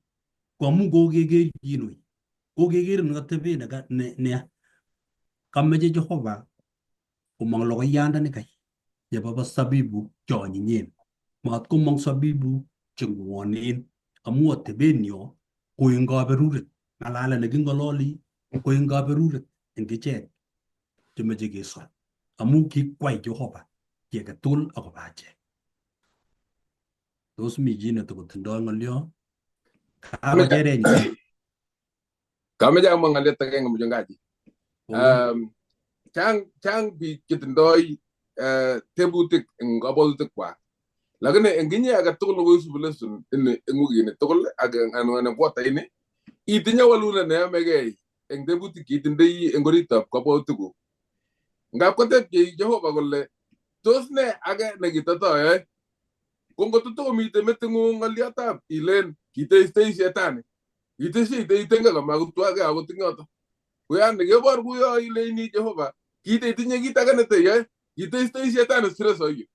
C: ko amu kokekerchin wei. Kokekerin atebet neya. Kameche Jehova komong logoiyandani kai chebo sabibu cheonyinyen. Mat komong sabibu cheng'wonen amu atebenyo ko eng kaberuret. Ng'alalet neking'ololi ko eng kaberuret eng ichek chemeche kesor amu kikwai Jehova kiy age tugul akobo achek. Tos mi chi netokotindoi ng'olyo? Kakocherenyu.
A: Kameche amwa ng'alyot agenge mchungaji. Chang biik chetindoi tebutik eng kabwatutik kwak. Lakini eng inye age tugul nekoisubi lesson ini eng wikini tugul ak eng quarter ini itinye walunet neyomegei eng tebutik cheitindoi eng oritab kabwatutikuk. Ngap koteb Jehova kole tos ne age nekitatoyoe? Ko ngot tokomitei meting'ung ng'olyotab ilen kiteistoi shetani, kiteshi itenge kamakutwake akot eng yoto. Ko yani kebor kuyo ileini Jehova kiteitinye kit age neteyoe, kiteistoi shetani stress oiyo.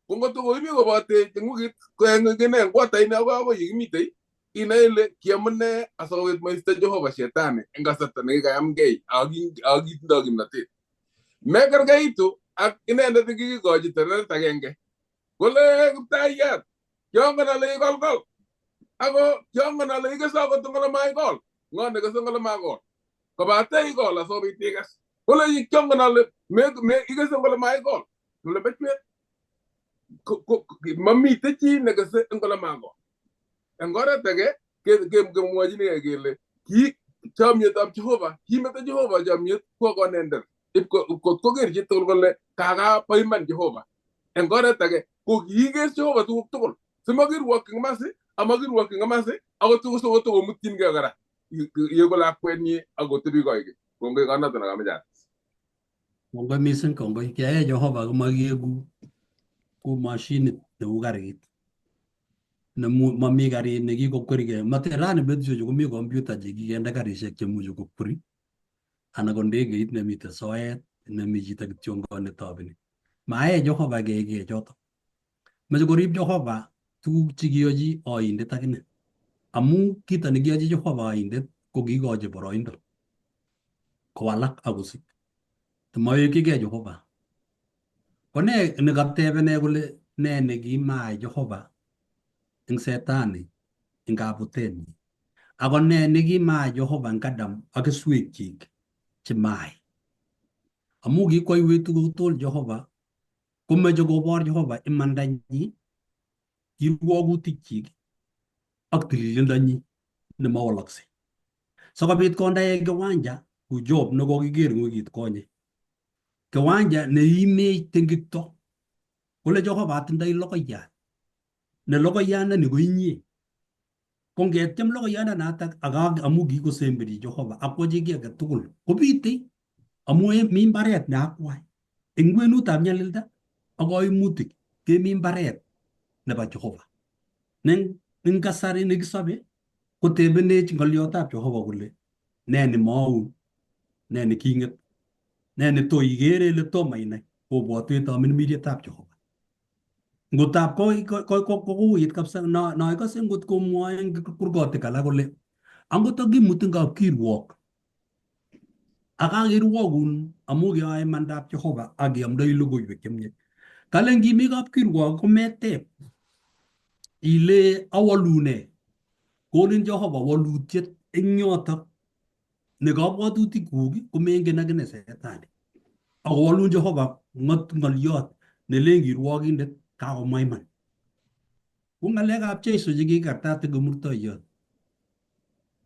A: Ko ngot koimi kobotech eng wikit ko eng kine eng quarter ini akoi akoi yekimitei inae ile kiamune asikobit maisto Jehova shetani eng kasarta nekikayamgei ak kitindoi kimnatet. Mekerkeitu ak inendet nekikikochi tereret agenge kole Kiptayat kiongen ale ikolkol ako kiongen ale ikese akot eng ole maikol ng'o nekese eng ole makol kobate ikol asikobit ikes kole kiongen ale ikese eng ole maikol kole bechwet mamite chi nekese eng ole makol eng oret age kemwochinigei kele Chomietab Jehova, kimeto Jehova chomiet kwo konendet ipko koker chitugul kole kaka bo iman Jehova. Eng oret age ko kiiker Jehova tuguk tugul simakirwokyin komasi amakirwokyin komasi akot sikotokomutyinkei kora yeku lakwenyi akotebi koikeny. Kongoi konoto nekameche ates.
C: Kongoi mising, kongoi. Kiae Jehova komakieku ku mashinit neu karit. Nemu mami karit nekikokwerigei. Mate rani betushechu komi kompyuta chekikende karishek chemuchi kokweri anan ko ndegeit nemite soet nemi chito kityongon netobeni. Mayae Jehova keikei choto. Meche korib Jehova tuguk chekiyochi oindet akine. Amu kito nekiyochi Jehova oindet ko kiikochi boroindo kowalak akosik. Mawekchigei Jehova. Ko ne nekatebene kole ne nekimaai Jehova eng Setani eng kabutenyi? Ako ne nekimaai Jehova eng Adam ak keswekchik chemaai? Amu kikwoiwech tuguk tugul Jehova, komeche kobor Jehova imandanyi, kirwogutikchik ak tililindonyi nemawalaksei. Sikobit konde kiwanja ku Job nekokiker eng wikit konye. Kiwanja neimech tengekto. Kole Jehova atindoi logoiyat. Ne logoiyandani ko inye. Ko ngetyem logoiyandanatak ak amu kikosemberi Jehova akwochi kiy age tugul kobite amu mi mbaret ne akwai. Eng kwenutab nyalilda ak kaimutik kemi mbaret nebo Jehova. Ne eng kasari nekisobe kotebenech ng'oliotab Jehova kole ne nemaun, ne neking'et, ne neto ikere ile tomo inai, kobwotwech tamirmirietab Jehova. Ngotab kouit kabisa noikose ngot komwoe eng kurgotik alak kole angot akimutin kapkirwok ak kakirwokun amu keyoe imandab Jehova ak iamdoi logoiwek chemiach. Kale ngimi kapkirwok kometeb ile awolu ne. Konin Jehova walutiet eng yotok ne kabwatutikuk komengen akine Setani. Akowolun Jehova ng'oliot nelen kirwokindet kakomwa iman. Ku ng'alekab Jesu chekikartat eng kimurtoiyot.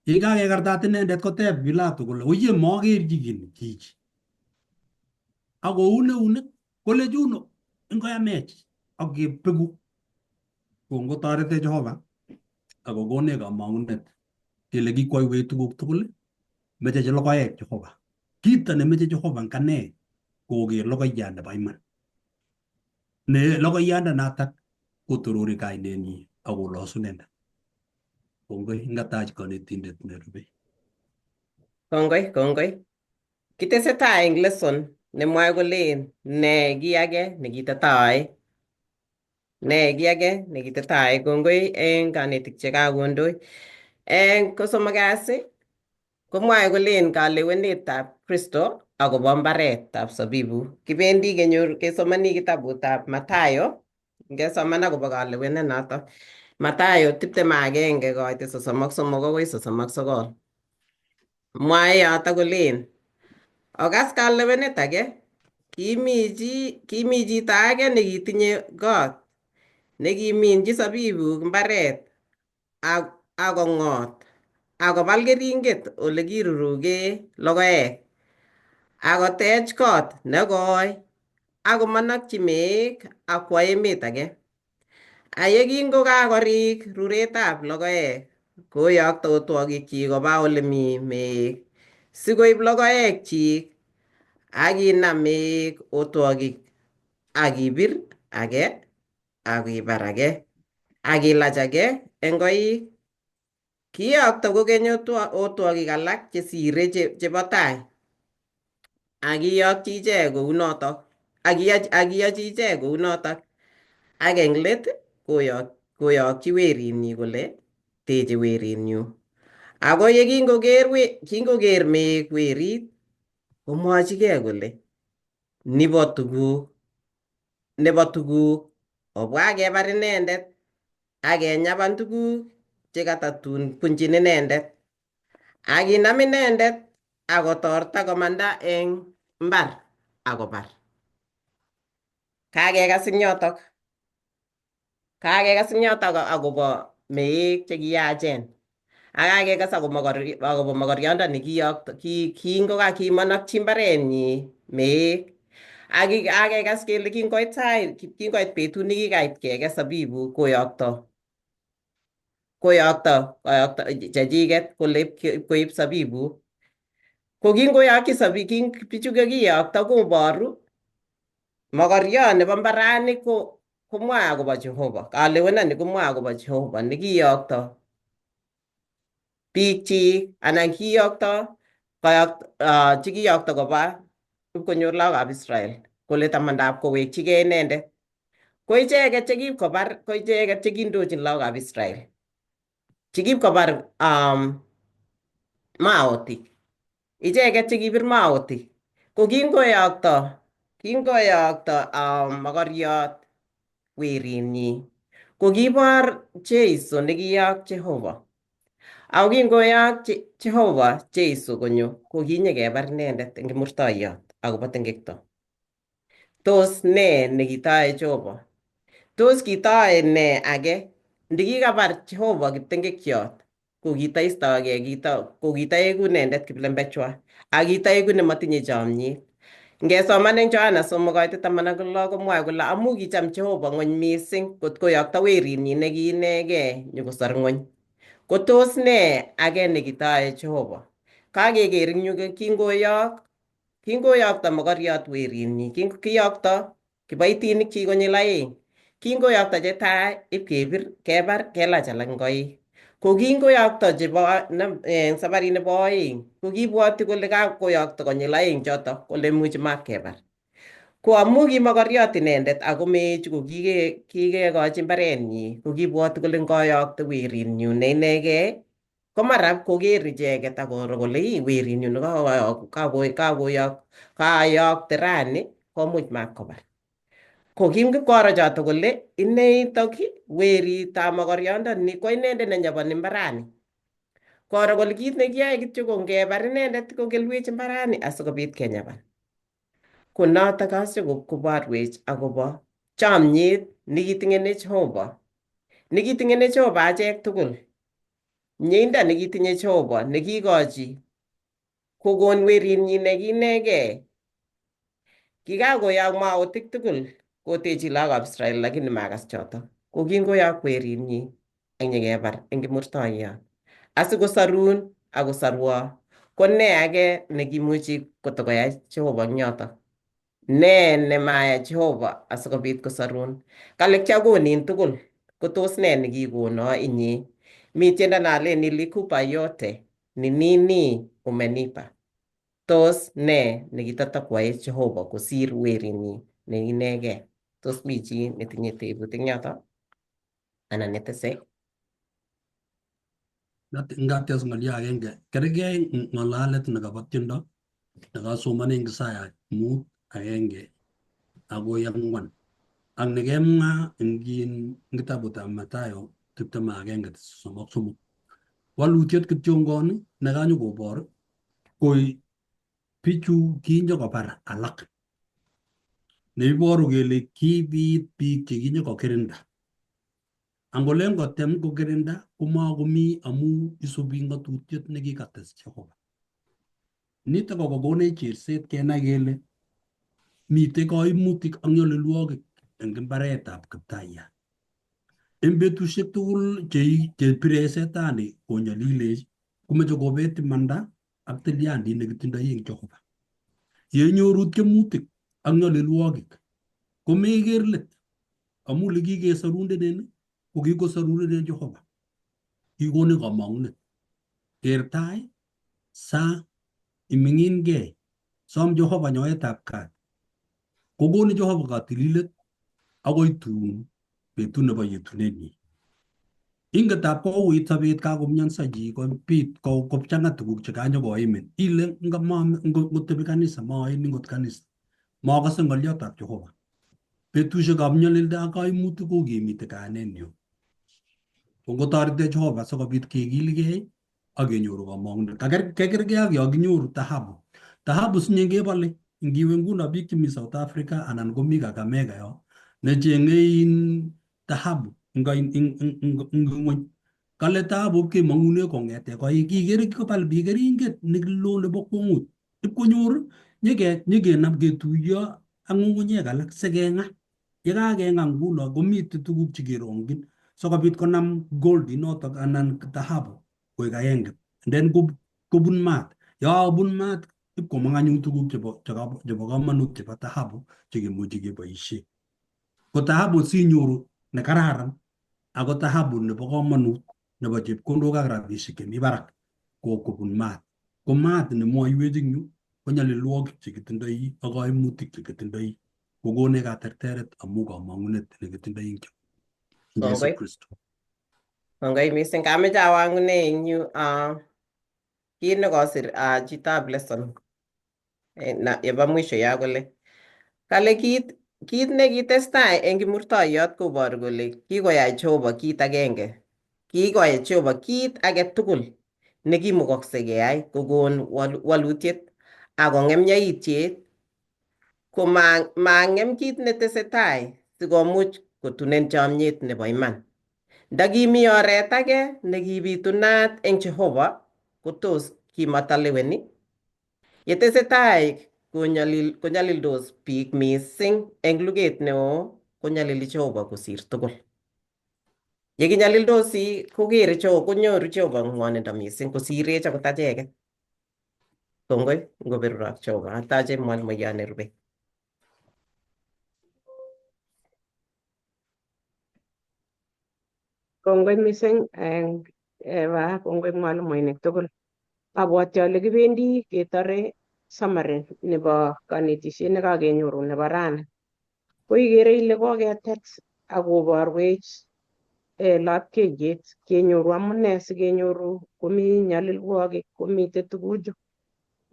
C: Yekakekartat inendet koteb Pilato kole oye mokerchi kiy chichi. Akoun eunek kole chuno ngoyamech ak kebeku. Kongo toretech Jehova akokonech kamang'unet kele kikwoiwech tuguk tugul meche logoek Jehova. Kito nemeche Jehova eng ane koker logoiyat nebo iman. Ne logoiyandanatak kotorori kainenyi akolosu inendet. Kongoi ngatach konetindet nerube.
D: Kongoi, kongoi. Kitesetai eng lesson nemwoe kolen ne kiy age nekitetai. Ne kiy age nekitetai. Kongoi eng kanetik chekakondoi. Eng kosomok kasi komwoe kolen kalewenetab Kristo akobo mbaretab sabibu. Kibendi kenyor kesomani kitabutab Mathayo. Ngesoman akobo kalewenet noto. Mathayo 21 koite 33 akoi 39. Mwae yoto kolen okas kalewenet age kimi chito age nekitinye kot nekiminchi sabibuk mbaret akong'ot akobal keringet ole kiruruke logoek akotech kot nekoi akomonokchi meek akwo emet age. Aye kingokakorik ruretab logoek koyokto otwogikyik koba ole mi meek sikoib logoekchik akinam meek otwogik akibir age akibar age akilach age eng koik. Kiyokto kokeny otwogik alak chesire chebo tai akiyokchi ichek kounotok akiyochi ichek kounotok ak eng let koyokchi werinyi kole teche werinyu. Ako ye kingoker meek werit komwochigei kole nebo tuguk obwa kebar inendet ak kenyaban tuguk chekatatun bunchin inendet. Akinam inendet akotorta komanda eng mbar akobar. Kakekas eng yotok. Kakekas eng yotok akobo meek chekiyachen. Ak kakekas akobo mokoriondo nikiyokto kingokakimonokchi mbarenyi meek. Ak kakekas kele kingoit sait, kingoit betut nekikait kekes sabibuk koyokto koyokto koyokto chechiket kole koib sabibuk. Ko kingoyokyi bichu kokiyokto koboru mokoriot nebo mbarani ko komwoe akobo Jehova. Kalewenani komwoe akobo Jehova nekiyokto biikchik anan kiyokto chekiyokto koba konyor lagokab Israel kole tamandab kowekchigei inendet. Ko icheket chekipkobar ko icheket chekindochin lagokab Israel. Chekipkobar maotik. Icheket chekibir maotik. Ko kingoyokto mokoriot werinyi ko kibor Jeiso nekiyok Jehova. Ako kingoyak Jehova Jeiso konyo ko kinyekebar inendet eng kimurtoiyot akobo tengekto. Tos ne nekitoe Jehova? Tos kitoe ne age? Ndikikabar Jehova kiptengekyot ko kitaistogei ko kitaeku inendet kiplembechwa ak kitaeku nemotinye chomyet. Ngesoman eng Yohana 3:16 komwoe kole amu kicham Jehova ng'wony mising kot koyokto werinyi nekiinegei nyokosor ng'wony. Ko tos ne age nekitoe Jehova? Kakeker eng yu kingoyokto mokoriot werinyi, kiyokto kiboitinikchi konyil aeng. Kingoyokto chetai ipkebir kebar kelach alak ngoik. Ko kingoyokto chebo sabarit nebo oeng ko kibwoti kole kakoyokto konyil aeng choto kole imuchi matkebar. Ko amu ki mokoriot inendet ako meechu ko kikekochi mbarenyi ko kibwoti kole ngoyokto werinyu ne inegei ko mara koker icheket akoro kole ii werinyu ne kayokte rani komuch matkobar. Ko kingipkoro choto kole ineitok weritab mokoriondoni ko inendet nenyoboni mbarani. Koro kole kit nekiyoe kityo ko ngebar inendet kokelwech mbarani asikobit kenyaban. Ko notok asikoborwech akobo chomyet nekiting'ene Jehova. Nekiting'ene Jehova achek tugul. Mieindo nekitinye Jehova nekikochi kokon werinyi nekiinegei. Kikakoyok maotik tugul kotechi lagokab Israel lakini makas choto. Ko kingoyok werinyi ak nyekebar eng kimurtoiyot. Asikosarun akosarwo. Ko ne age nekimuchi kotokoyai Jehova eng yotok? Ne nemaya Jehova asikobit kosarun? Kale kiakonin tugul. Ko tos ne nekikono inye? Mi tiendo nalen nilikupa yote ni nini umenipa? Tos ne nekitotokwai Jehova kosir werinyi ne inegei? Tos mi chi netinye tebut eng yoto? Anan netese?
C: Ngates ng'olyo agenge kergei ng'alalet nekabo tiendo nekasoman eng Isaya 5:1 akoi 4 ak nekemwa eng kitabutab Mathayo 21:33. Walutiet kityongon nekanyokobor koi bichu kinyokobar alak neiboru kele kibit biik chekinyokokirinda. Angolen kotem kokirinda komakomi amu isubi ng'atutiet nekikates Jehova. Nitok ko kokonech cherset kenai kele mitei kaimutik ak nyalilwogik eng mbaretab Kiptayat. Eng betusiek tugul chepire setani konyalilech komeche kobet imanda ak tilyandit nekitindoi eng Jehova. Yenyoru tiemutik ak nyalilwogik komeker let amu lekikesarundenen ko kikosarundenen Jehova. Kikonin kamang'unet. Ker tai, sa, iming'inkei, som Jehova nyoetab kat. Kokonin Jehova katililet akoi tun betut nebo yetunenyi. Ingetab kouit sobet kakomionso chi kobit kochang'a tuguk chekanyokoimin. Ile ngotebi kanisa maaini ngot kanisa. Makase ng'olyotab Jehova. Betusiekab nyalilda ak kaimutik kokimiti kayanenyu. Ko ngotoretech Jehova sikobit kekilgei ak kenyoru kamong'unet. Kekergei ak yo kinyoru thahabu. Thahabu sinye kebole. Ngiwe nguno biik chemi South Africa anan komi Kakamega yo necheng'e in thahabu eng ng'wony. Kale thahabu kemong'une kong'ete koik. Ikere kikobal biik keringet nekiloo nebo kwong'ut. Ipkonyor nyekenam ketuiyo ak ng'ung'unyek alak sikeng'a. Yekakeng'a nguno komitei tuguk chekerong'chin sikobit konam gold inotok anan thahabu koek agenge. And then kobun maat. Yekakobun maat ipkomong anyun tuguk chebo komonut chebo thahabu chekemuchi keboishe. Ko thahabu sinyoru nekararan ako thahabu nebo komonut nebo chepkondok ak rabishek chemi barak ko kobun maat. Ko maat nemwoiwech eng yu ko nyalilwogik chekitindoi ak kaimutik chekitindoi kokonech katerteret amu kamang'unet nekitindoi eng Jesu
D: Kongoi.
C: Kristo.
D: Kongoi mising. Kameche awang'une eng yu kit nekosir chitab lesson yebo mwisho ya kole kale kit nekitestai eng kimurtoiyot koboru kole kikoyai Jehova kit agenge. Kikoyai Jehova kit age tugul nekimukokse keyai kokon walutiet akong'em yaitiet ko mang'em kit netesetai sikomuch kotunen chomyet nebo iman. Ndakimi oret age nekibitunat eng Jehova kotos kimataleweni. Yetesetai konyalildos biik mising eng luget neo konyalili Jehova kosir tugul. Yekinyalildosi kokere Jehova konyoru Jehova ng'wonindo mising kosirech akot acheket. Kongoi ngoberurok Jehova. Atache mwalimuiyot nerube.
E: Kongoi mising Eva, kongoi mwalimuinik tugul. Abwati ale kibendi ketore summary nebo konetisiet nekakenyoru nebo rani. Ko ikere ile koketet ak koborwech lapkeiyet kenyoru amune sikenyoru komi nyalilwogik komitei tuguchu.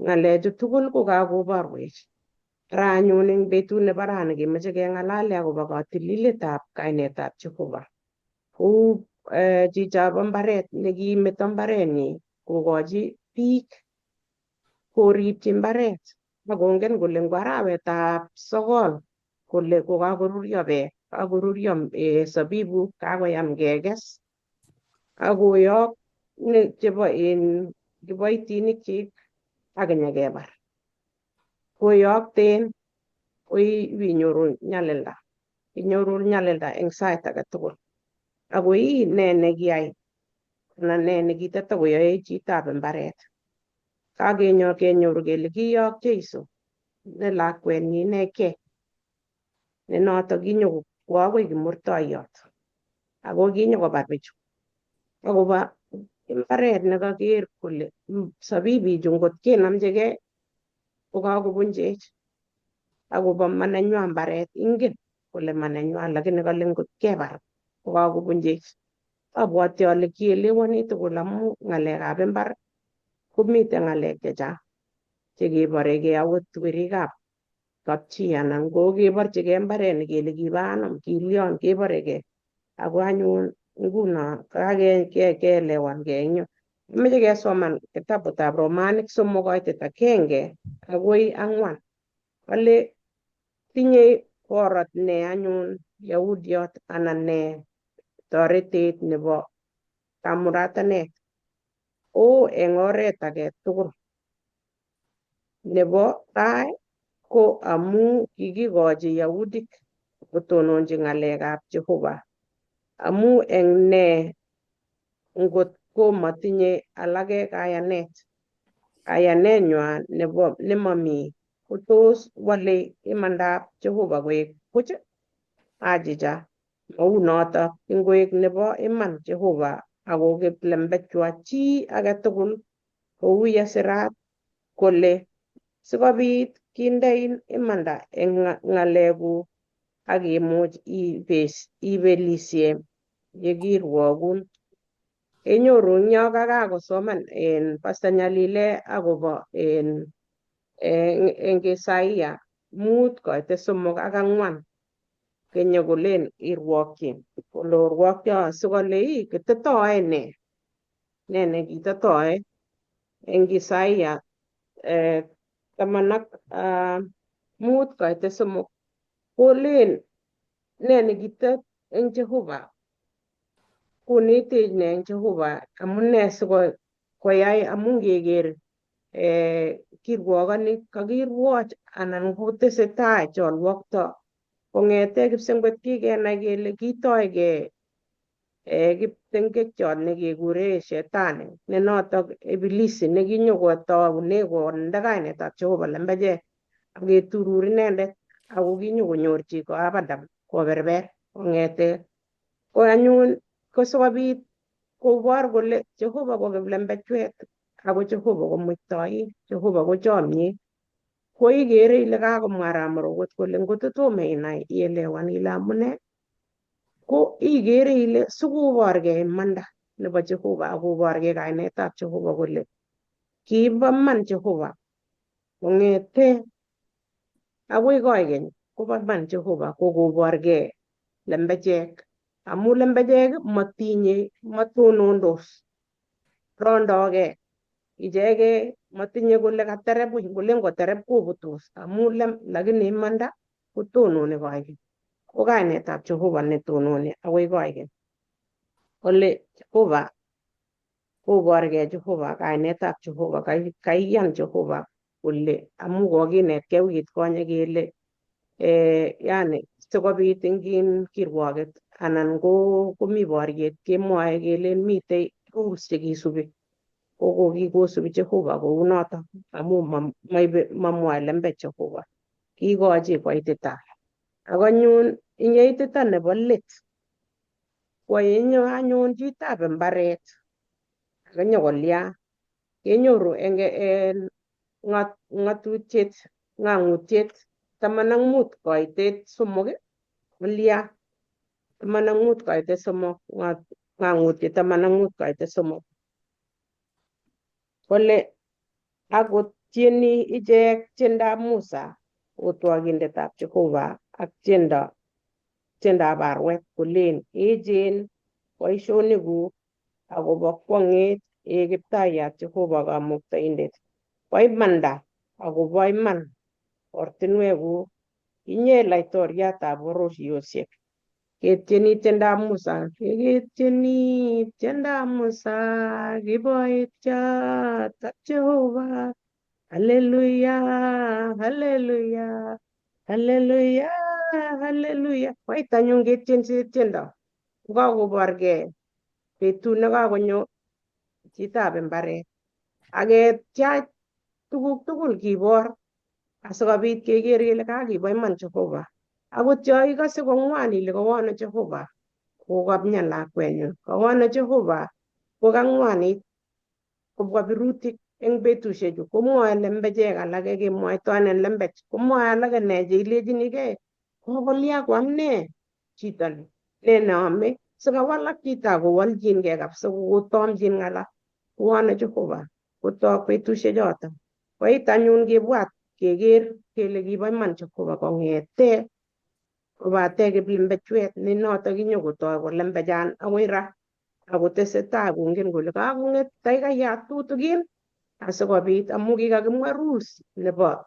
E: Ng'alechu tugul ko kakoborwech. Ra anyun eng betut nebo rani kemoche keng'alale akobo katililetab kainetab Jehova. Kou chichobo mbaret nekimeto mbarenyi kokochi biik koripchi mbaret akongen kole ngo arawetab sokol kole kokakoruryo beek, kakoruryo sabibuk, kakoyam kekes akoyok chebo kiboitinikchik ak kinyekebar. Koyokten koinyoru nyalilda, inyoru nyalilda eng sait age tugul. Ako ii ne nekiyai anan ne nekitatakoyoe chitab mbaret. Kakenyor kenyoru kele kiyok Jeiso ne lakwenyi inekei ne noto kinyokwo akoi kimurtoiyot ako kinyokobar bichu akoba mbaret nekaker kole sabibichu ngot kenamchigei kokakobunchech akobo mananywa mbaret ingen kole mananywa lakini kale ngot kebar kokakobunchech. Abwati ale kielewani tugul amu ng'alekab imbar komiten ng'alek chechang chekeborekei akot werikab kapchi anan ko keborchigei mbaret kele kibo anum kilion keborekei ako anyun nguno kakeelewankei eng yu. Kimeche kesoman kitabutab Romanik 3 koitet 1 akoi 4. Kale tinyei borot ne anyun Yahudiot anan ne toretet nebo kamuratanet o eng oret age tugul. Nebo tai ko amu kikikochi Yahudik kotononchi ng'alekab Jehova. Amu eng ne ngot ko matinye alake kayanet, kayanetnywa nebo nemomi kotos wale imandab Jehova koek buch? Achicha, maunoto ingoek nebo iman Jehova ako kiplembechwa chi age tugul kou yesirat kole sikobit kindein imanda eng ng'alekuk ak imuch ibelisie yekirwokun. Kenyoru eng yo kakakosoman en Pastor Nyalile akobo en Isaia 5 koite 3 ak 4 kenyo kolen irwokyi kole orwokyo sikole ii kitetoe ne ne nekitetoe eng Isaia 15 koite 3 kolen ne nekitet eng Jehova Konetech ne eng Jehova amune sikoyai amun ngeker kirwokonik kakirwoch anan kotesetai cholwokto kong'ete kipsengwet kikenai kele kitoige kiptengekchot nekekure shetani ne notok ibilisi nekinyokotoune konde kainetab Jehova lembechek ak keturur inendet ako kinyokonyor chi koab Adam koberber kong'ete ko anyun ko sikobit kobor kole Jehova ko kiplembechwet ako Jehova ko muitoin, Jehova ko chomyet. Ko ikere ile kakomwa Ramorokot kole ngot tomo inai ielewan ile amune ko ikere ile sikoborgei imanda nebo Jehova akoborgei kainetab Jehova kole kibo man Jehova kong'ete akoi koikeny kobo man Jehova kokoborgei lembechek amu lembechek matinye matonondos rondogei ichege matinye kole katerep buch kole ngoterep kobutos amu lem lakini imanda kotononi koikeny ko kainetab Jehova netononi akoi koikeny kole Jehova koborgei Jehova kainetab Jehova kaiyan Jehova kole amu kokinetkei wikit konye kele yani sikobit eng kirwoket anan ko komi boriet kemwoe kelen mitei rules chekisubi ko kokikosubi Jehova kounoto amu maibe mamwoe lembech Jehova kiikochi koitita ak anyun ing yeitita nebo let koyenyo anyun chitab mbaret akonyokolya kenyoru eng ng'atutiet ng'ang'utiet 15 koitet 3 kolya 15 koitet 3 ng'ang'utiet 15 koitet 3 kole akot tieni ichek tiendab Musa otwokindetab Jehova ak tiendab arwet kolen echen boisionikuk akobo kwong'et ee Kiptayat Jehova Kamuktaindet. Bo imanda akobo iman ortinwekuk inye laitoriatab bororiosiek. Ketieni tiendab Musa, ketieni tiendab Musa, kiboitiot Jehova. Haleluya, haleluya, haleluya, haleluya. Koit anyun ketiense tiendo. Kokakoborgei betut nekakonyo chitab mbaret. Aketiach tuguk tugul kibor asikobit keker kele kakibo iman Jehova. Akot yo ikose kong'wan ile kowono Jehova kokamian lakwenyun, kowono Jehova kokang'wanit kobwa birutik eng betusiechu komwoe lembechek alake kemwoitoen lembech komwoe alake ne cheilechinigei kokolya koam ne chito ni ne neome sikawalak chito akowolchingei kabisa kotomchin ng'ala kowono Jehova kotok betusiechoto koit anyun kibwat keker kele kibo iman Jehova kong'ete kobate kiplembechwet ne noto kinyokotoi kolembechan akoi ra akotesetai kongen kole kakong'et taikayat tutukin asikobit amu kikakimwa rules nebo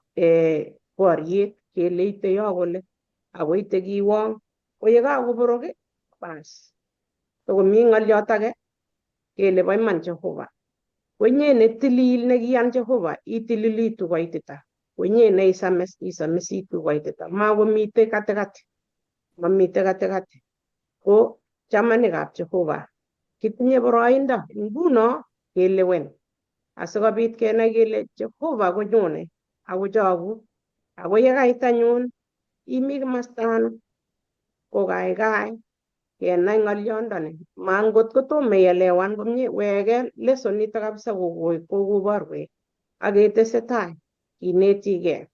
E: boriet kele ite yo kole akoite kiwong ko yekakoborok bas tokomi ng'oliot age kele bo iman Jehova ko inye netilil nekiyan Jehova itililitu koitita ko inye neisamis isamisitu koitita makomitei katikati mamitei katikati ko chamanikab Jehova kitinye boroindo nguno kelewen asikobit kenai kele Jehova konyone akochoku ako yekait anyun imi komasta ano ko kaikai kenai ng'olyondoni ma ngot kotomo ielewan komie weke lesson nito kabisa kokoborwech aketesetai kinetigei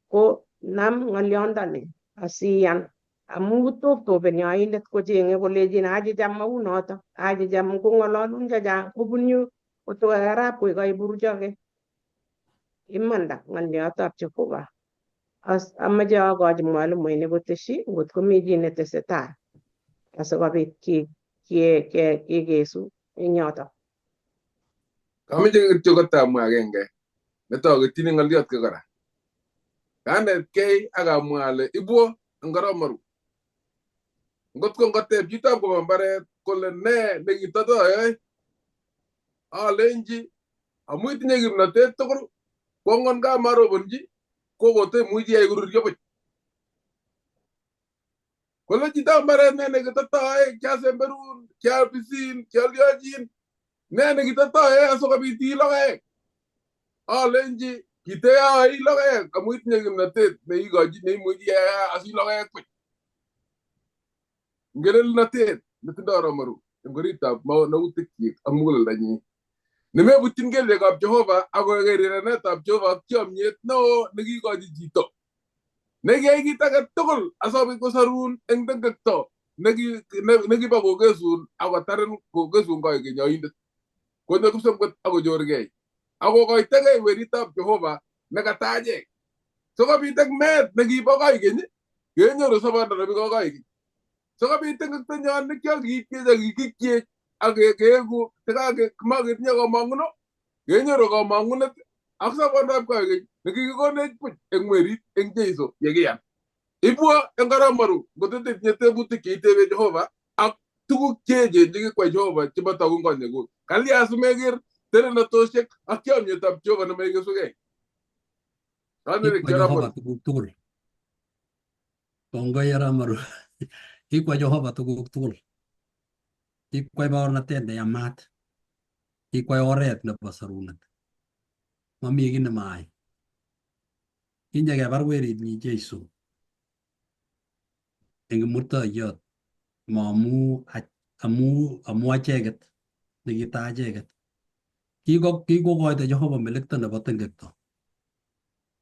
E: ko nam ng'olyondoni asiyan amu toptopeni oindet kocheng'e kolechin achicha maunoto achicha kong'ololun chechang kobun yu kotokarap koi kaiburuchoke imanda ng'olyotab Jehova. Amache akochi mwalimuinik koteshi ngot komi chi netesetai asikobit kekesu eng yoto.
A: Kameche kityo kotamwa agenge netoketyini ng'oliot ko kora. Kanetkei ak amwa ale ibwo eng koromoru. Ngot ko ngoteb chitab koba mbaret kole ne nekitatoyoe. Alenji amu itinye kimnatet tugul kwongon kamarobonji ko kotemuchi iyai koruryo buch. Kole chito mbaret ne nekitatoe kiasemberun, kiapisin, kialyochin, ne nekitatoe asikobit ii logoek. Alenji kiteyoe logoek amu itinye kimnatet neikochi neimuchi iyai asi logoek buch. Ngelelnatet netindoi Romaru eng oritab maunutikyik ak muguleldanyi. Nemebutyin kelyekab Jehova ak rirenetab Jehova ak chomyet neo nekikochi chito. Nekiyai kit age tugul asikobit kosarun eng tengekto nekibo kokesun akotarin kokesun koik kenyoindet. Konyo kipsomkot akochorgei. Akokoitegei weritab Jehova nekatachek. Sikobit ak meet nekibo koikeny kenyoru sobondo nekibo koikeny. Sikobit tengektonyon nekiakiityech ak kikikyech ak keeku tekaketinye komong'uno kenyoru komong'unet ak sobondab koikeny nekikikonech buch eng werit eng Jeiso yekiyan. Ibwo eng Karamoru ngotetinye tebutik cheitebe Jehova ak tuguk cheechen chekikwai Jehova chebotoku eng konyekuk. Kalya simeker terenatosiek ak chomyetab Jehova nemaikesugei. Kanerik
C: Kikwa Jehova tuguk tugul. Kongoi Aramaru. Kikwa Jehova tuguk tugul. Kikwai baornatet neyamat. Kikwai oret nebo sarunet. Mami kiy nemaai. Kinyekebar werinyi Jeiso eng kimurtoiyot maamu amu acheket nekita acheket. Kikokoito Jehova melekto nebo tengekto.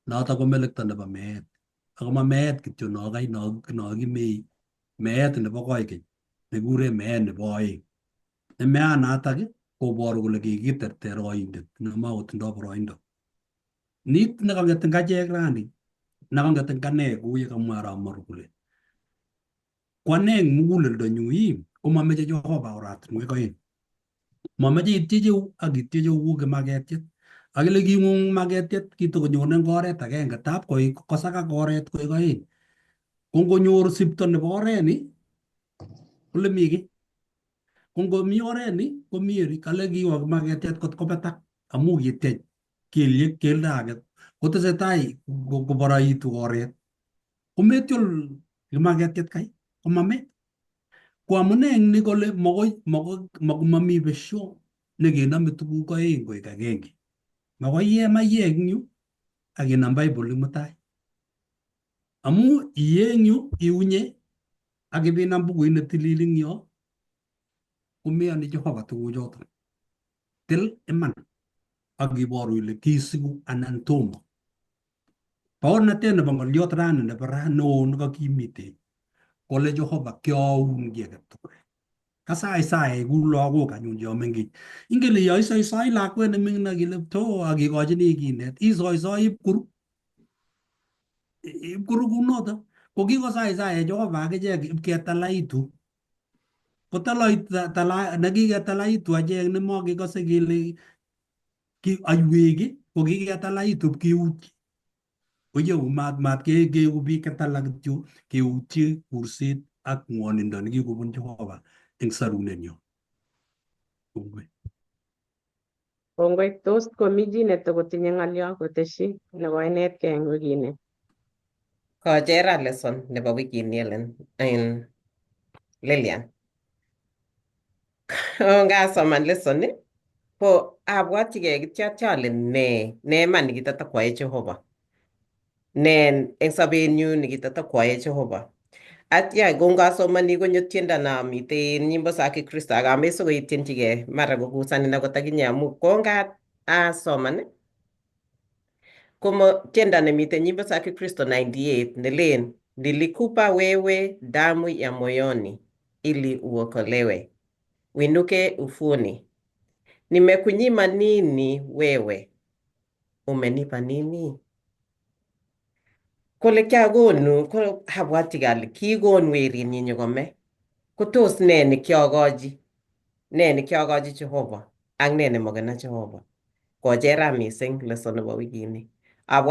C: Noto ko melekto nebo meet. Ako ma meet kityo nokai no kimei. Meet nebo koikeny nekikure meet nebo oeng. Ne meanatak koboru kole kikiterter oindet nemakotindoi boroindo. Nit nekang'et eng achek rani, nekang'et eng ane kou ye kamwa Aramaru kole ko ane eng muguleldonyu ii komameche Jehova oratinwek oeng. Mameche ityecheu ak ityecheu kou kimaketiet. Ak ile king'ung maketiet kitokonyone eng oret agenge tab kosakak oret koek oeng. Ko ngonyor sipto nebo oreni kole mi kiy. Ko ngomi oreni komi eri kale kiwo kimaketiet kot kobetak amu kitiech kelyek keldo age kotesetai koboroitu oret. Kometiol kimaketiet kai komame. Ko amune eng ni kole makoi mami besio nekenome tuguk oeng koek agenge. Makoi iye maiyek eng yu ak inam Bible mutai. Amu iye eng yu iunye ak ibinam bukuit netilil eng yo komeyoni Jehova tuguchoto. Til iman ak iboru ile kisiku anan tomo. Baornatet nebo ng'oliot rani nebo ra neo nekakimitech kole Jehova kiaun kiy age tugul. Kasaisai ku lagok anyun cho mengech. Ingen ile yo isoisoi lakwet neming'in ak ile to ak ikochini kinet isoisoi ipkuru. Ipkuru kunoto. Ko kikosaisai Jehova akichek ipketalaitu. Nekiketalaitu achek nemakikose kele ki aiwek ko kiketalaitu ipkeutyi. Koyeu mat keeku biik ketala kityo keutyi kurset ak ng'wonindo nekikobun Jehova eng sarunenyo. Kongoi.
E: Kongoi. Tos komi chi netokotinye ng'olyo koteshi nekoinetkei eng wikini?
D: Kochera lesson nebo wikini Ellen en Lilian. Ngasoman lesson ko abwatyigei kityo atya ale ne iman nikitotokwai Jehova. Ne eng sobenyu nikitotokwai Jehova. Atya ko ngasomani konyo tiendo namitei nyimbo za Kikristo ak amech sikoityenchigei mara kokusanin akot akinye amu konga asoman komo tiendo nemiten nyimbo za Kikristo 98 nelen nilikupa wewe damu ya moyoni ili uokolewe uinuke ufuni. Nimekunyima nini wewe? Umenipa nini? Kole kiakonu ko abwati ale kikon werinyi nyokome. Ko tos ne nekiokochi? Ne nekiokochi Jehova ak ne nemokena Jehova? Kochera mising lesson nebo wikini. Ak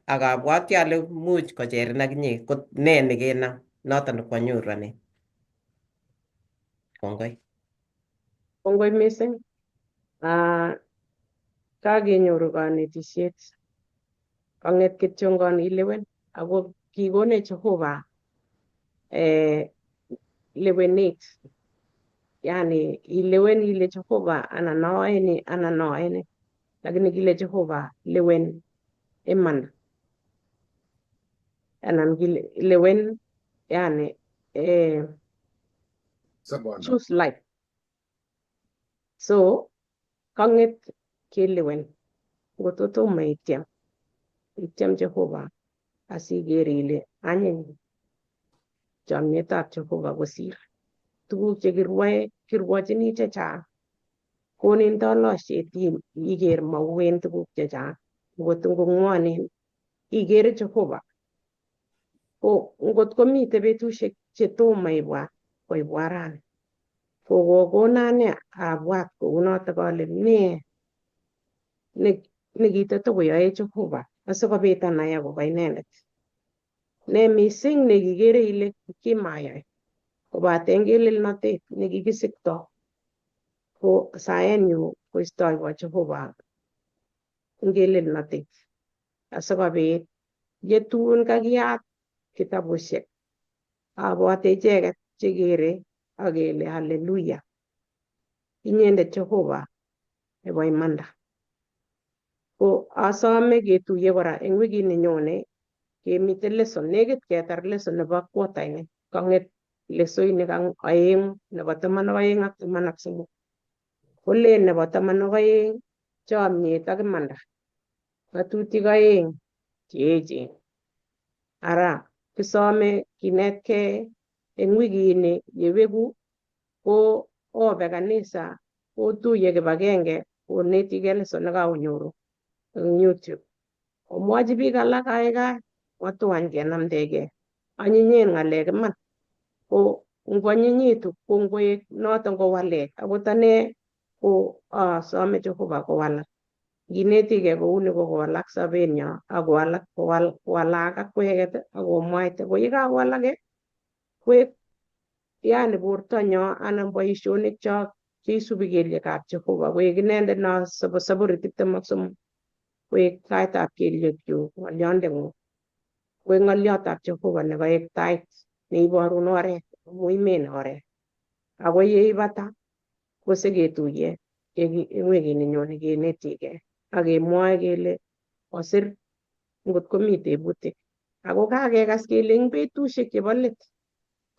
D: abwati ale much kocherin akinye ko ne nekenam noton nekwanyoru ane. Kongoi.
E: Kongoi mising. Kakenyoru kanetishet kang'et kityongon ilewen ako kikonech Jehova lewenet, yani ilewen ile Jehova anan oeni anan oeni, lakini kile Jehova lewen imanda anan lewen yani choose life. So kang'et kelewen ngoto tomo ityem ityem Jehova asiker ile anyiny chomyetab Jehova kosir tuguk chekirwoe kirwochini chechang. Konin tolosiet iker mauen tuguk chechang, ngot ngong'wonen ikere Jehova. Ko ngot komite betusiek chetomo ibwat koibwat rani, ko kokona ane abwat kounotok ale nee nekitotokoyoe Jehova asikobit anai akobo inendet. Ne mising nekikere ile kimayai kobaten ngelelnotet nekikisikto ko saenyu koistoiwo Jehova ngelelnotet asikobit yetun kakiyat kitabusiek abwate icheket chekere akele haleluya inyendet Jehova nebo imanda. Ko asome ketuiye kora eng wikit nenyone kemiten lesson, nekit ketar lesson nebo quarter ini, kang'et lesoinik aeng nebo 12 ak 13. Kolen nebo 12 chomyet ak imanda, ng'atutik aeng cheechen. Ara kisome kinetkei eng wikini yeweku ko obe kanisa otuye kibagenge onetikei lesson nekaonyoru eng YouTube. Omwochi biik alak kaikai otuany kenamdekei. Anyinyen ng'alek iman. Ko ngwanyinyitu ko ngkoek noton ko walet. Akot ane ko asome Jehova kowalak. Nginetikei kouni ko kowalak sobenyo ak kowalak kowalak akweket ak omwaite ko yekakowalak koek yani bortonyo anan boisionikchok cheisubi kelyekab Jehova koek inendet no Saburi 23 koek taitab kelyekyuk ng'olyondeng'ung koek ng'olyotab Jehova nekaek tait neiborun oret amu imen oret. Ako yeibata kosiketuiye eng wikit nenyone kenetikei ak kemwoe kele osir ngot komi tebutik. Ako kakekas kele eng betusiek chebo let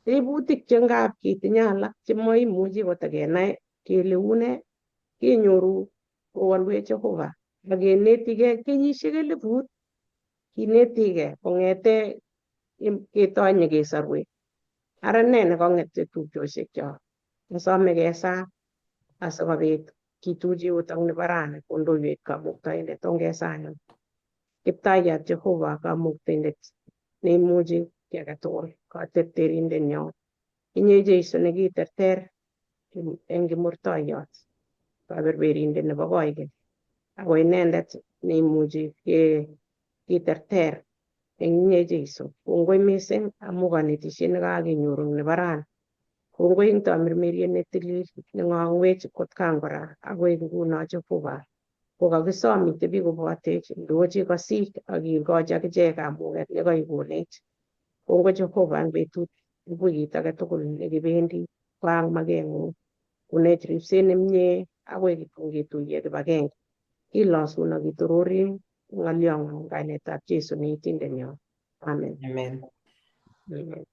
E: tebutik che ngap ketinye alak chemaimuchi kotakenai kele une kenyoru kowolwech Jehova ak kenetikei kenyisiek 1000 kinetikei kong'ete ketonye kesorwech. Ara ne nekong'et tupchosiekchok. Asome kesaa asikobit kituch yutok nebo rani kondoiwech Kamuktaindet. Ongesaa anyun. Kiptayat Jehova Kamuktaindet neimuchi kiy age tugul, katerterindenyo. Inye Jesu nekiterter eng kimurtoiyot, kaberberindet nebo koikeny. Ako inendet neimuchi kiterter eng inye Jesu. Kongoi mising amu kanetishet nekakenyoru nebo rani. Kongoi eng tamirmiriet netilil neng'ong'wech kotkan kora akoi nguno Jehova. Kokakisom itebi kobotech, ndochi kosik ak ikochi akichek kamuket nekaikonech. Kongoi Jehova eng betut eng wikit age tugul nekibendi koang makeng'ung. Konech ripset nemie akoi kitun ketuiye kibagenge. Kilosun ak kitororin ng'olyong'ung kainetab Jesu neitindenyo. Amen.
D: Amen.
E: Amen.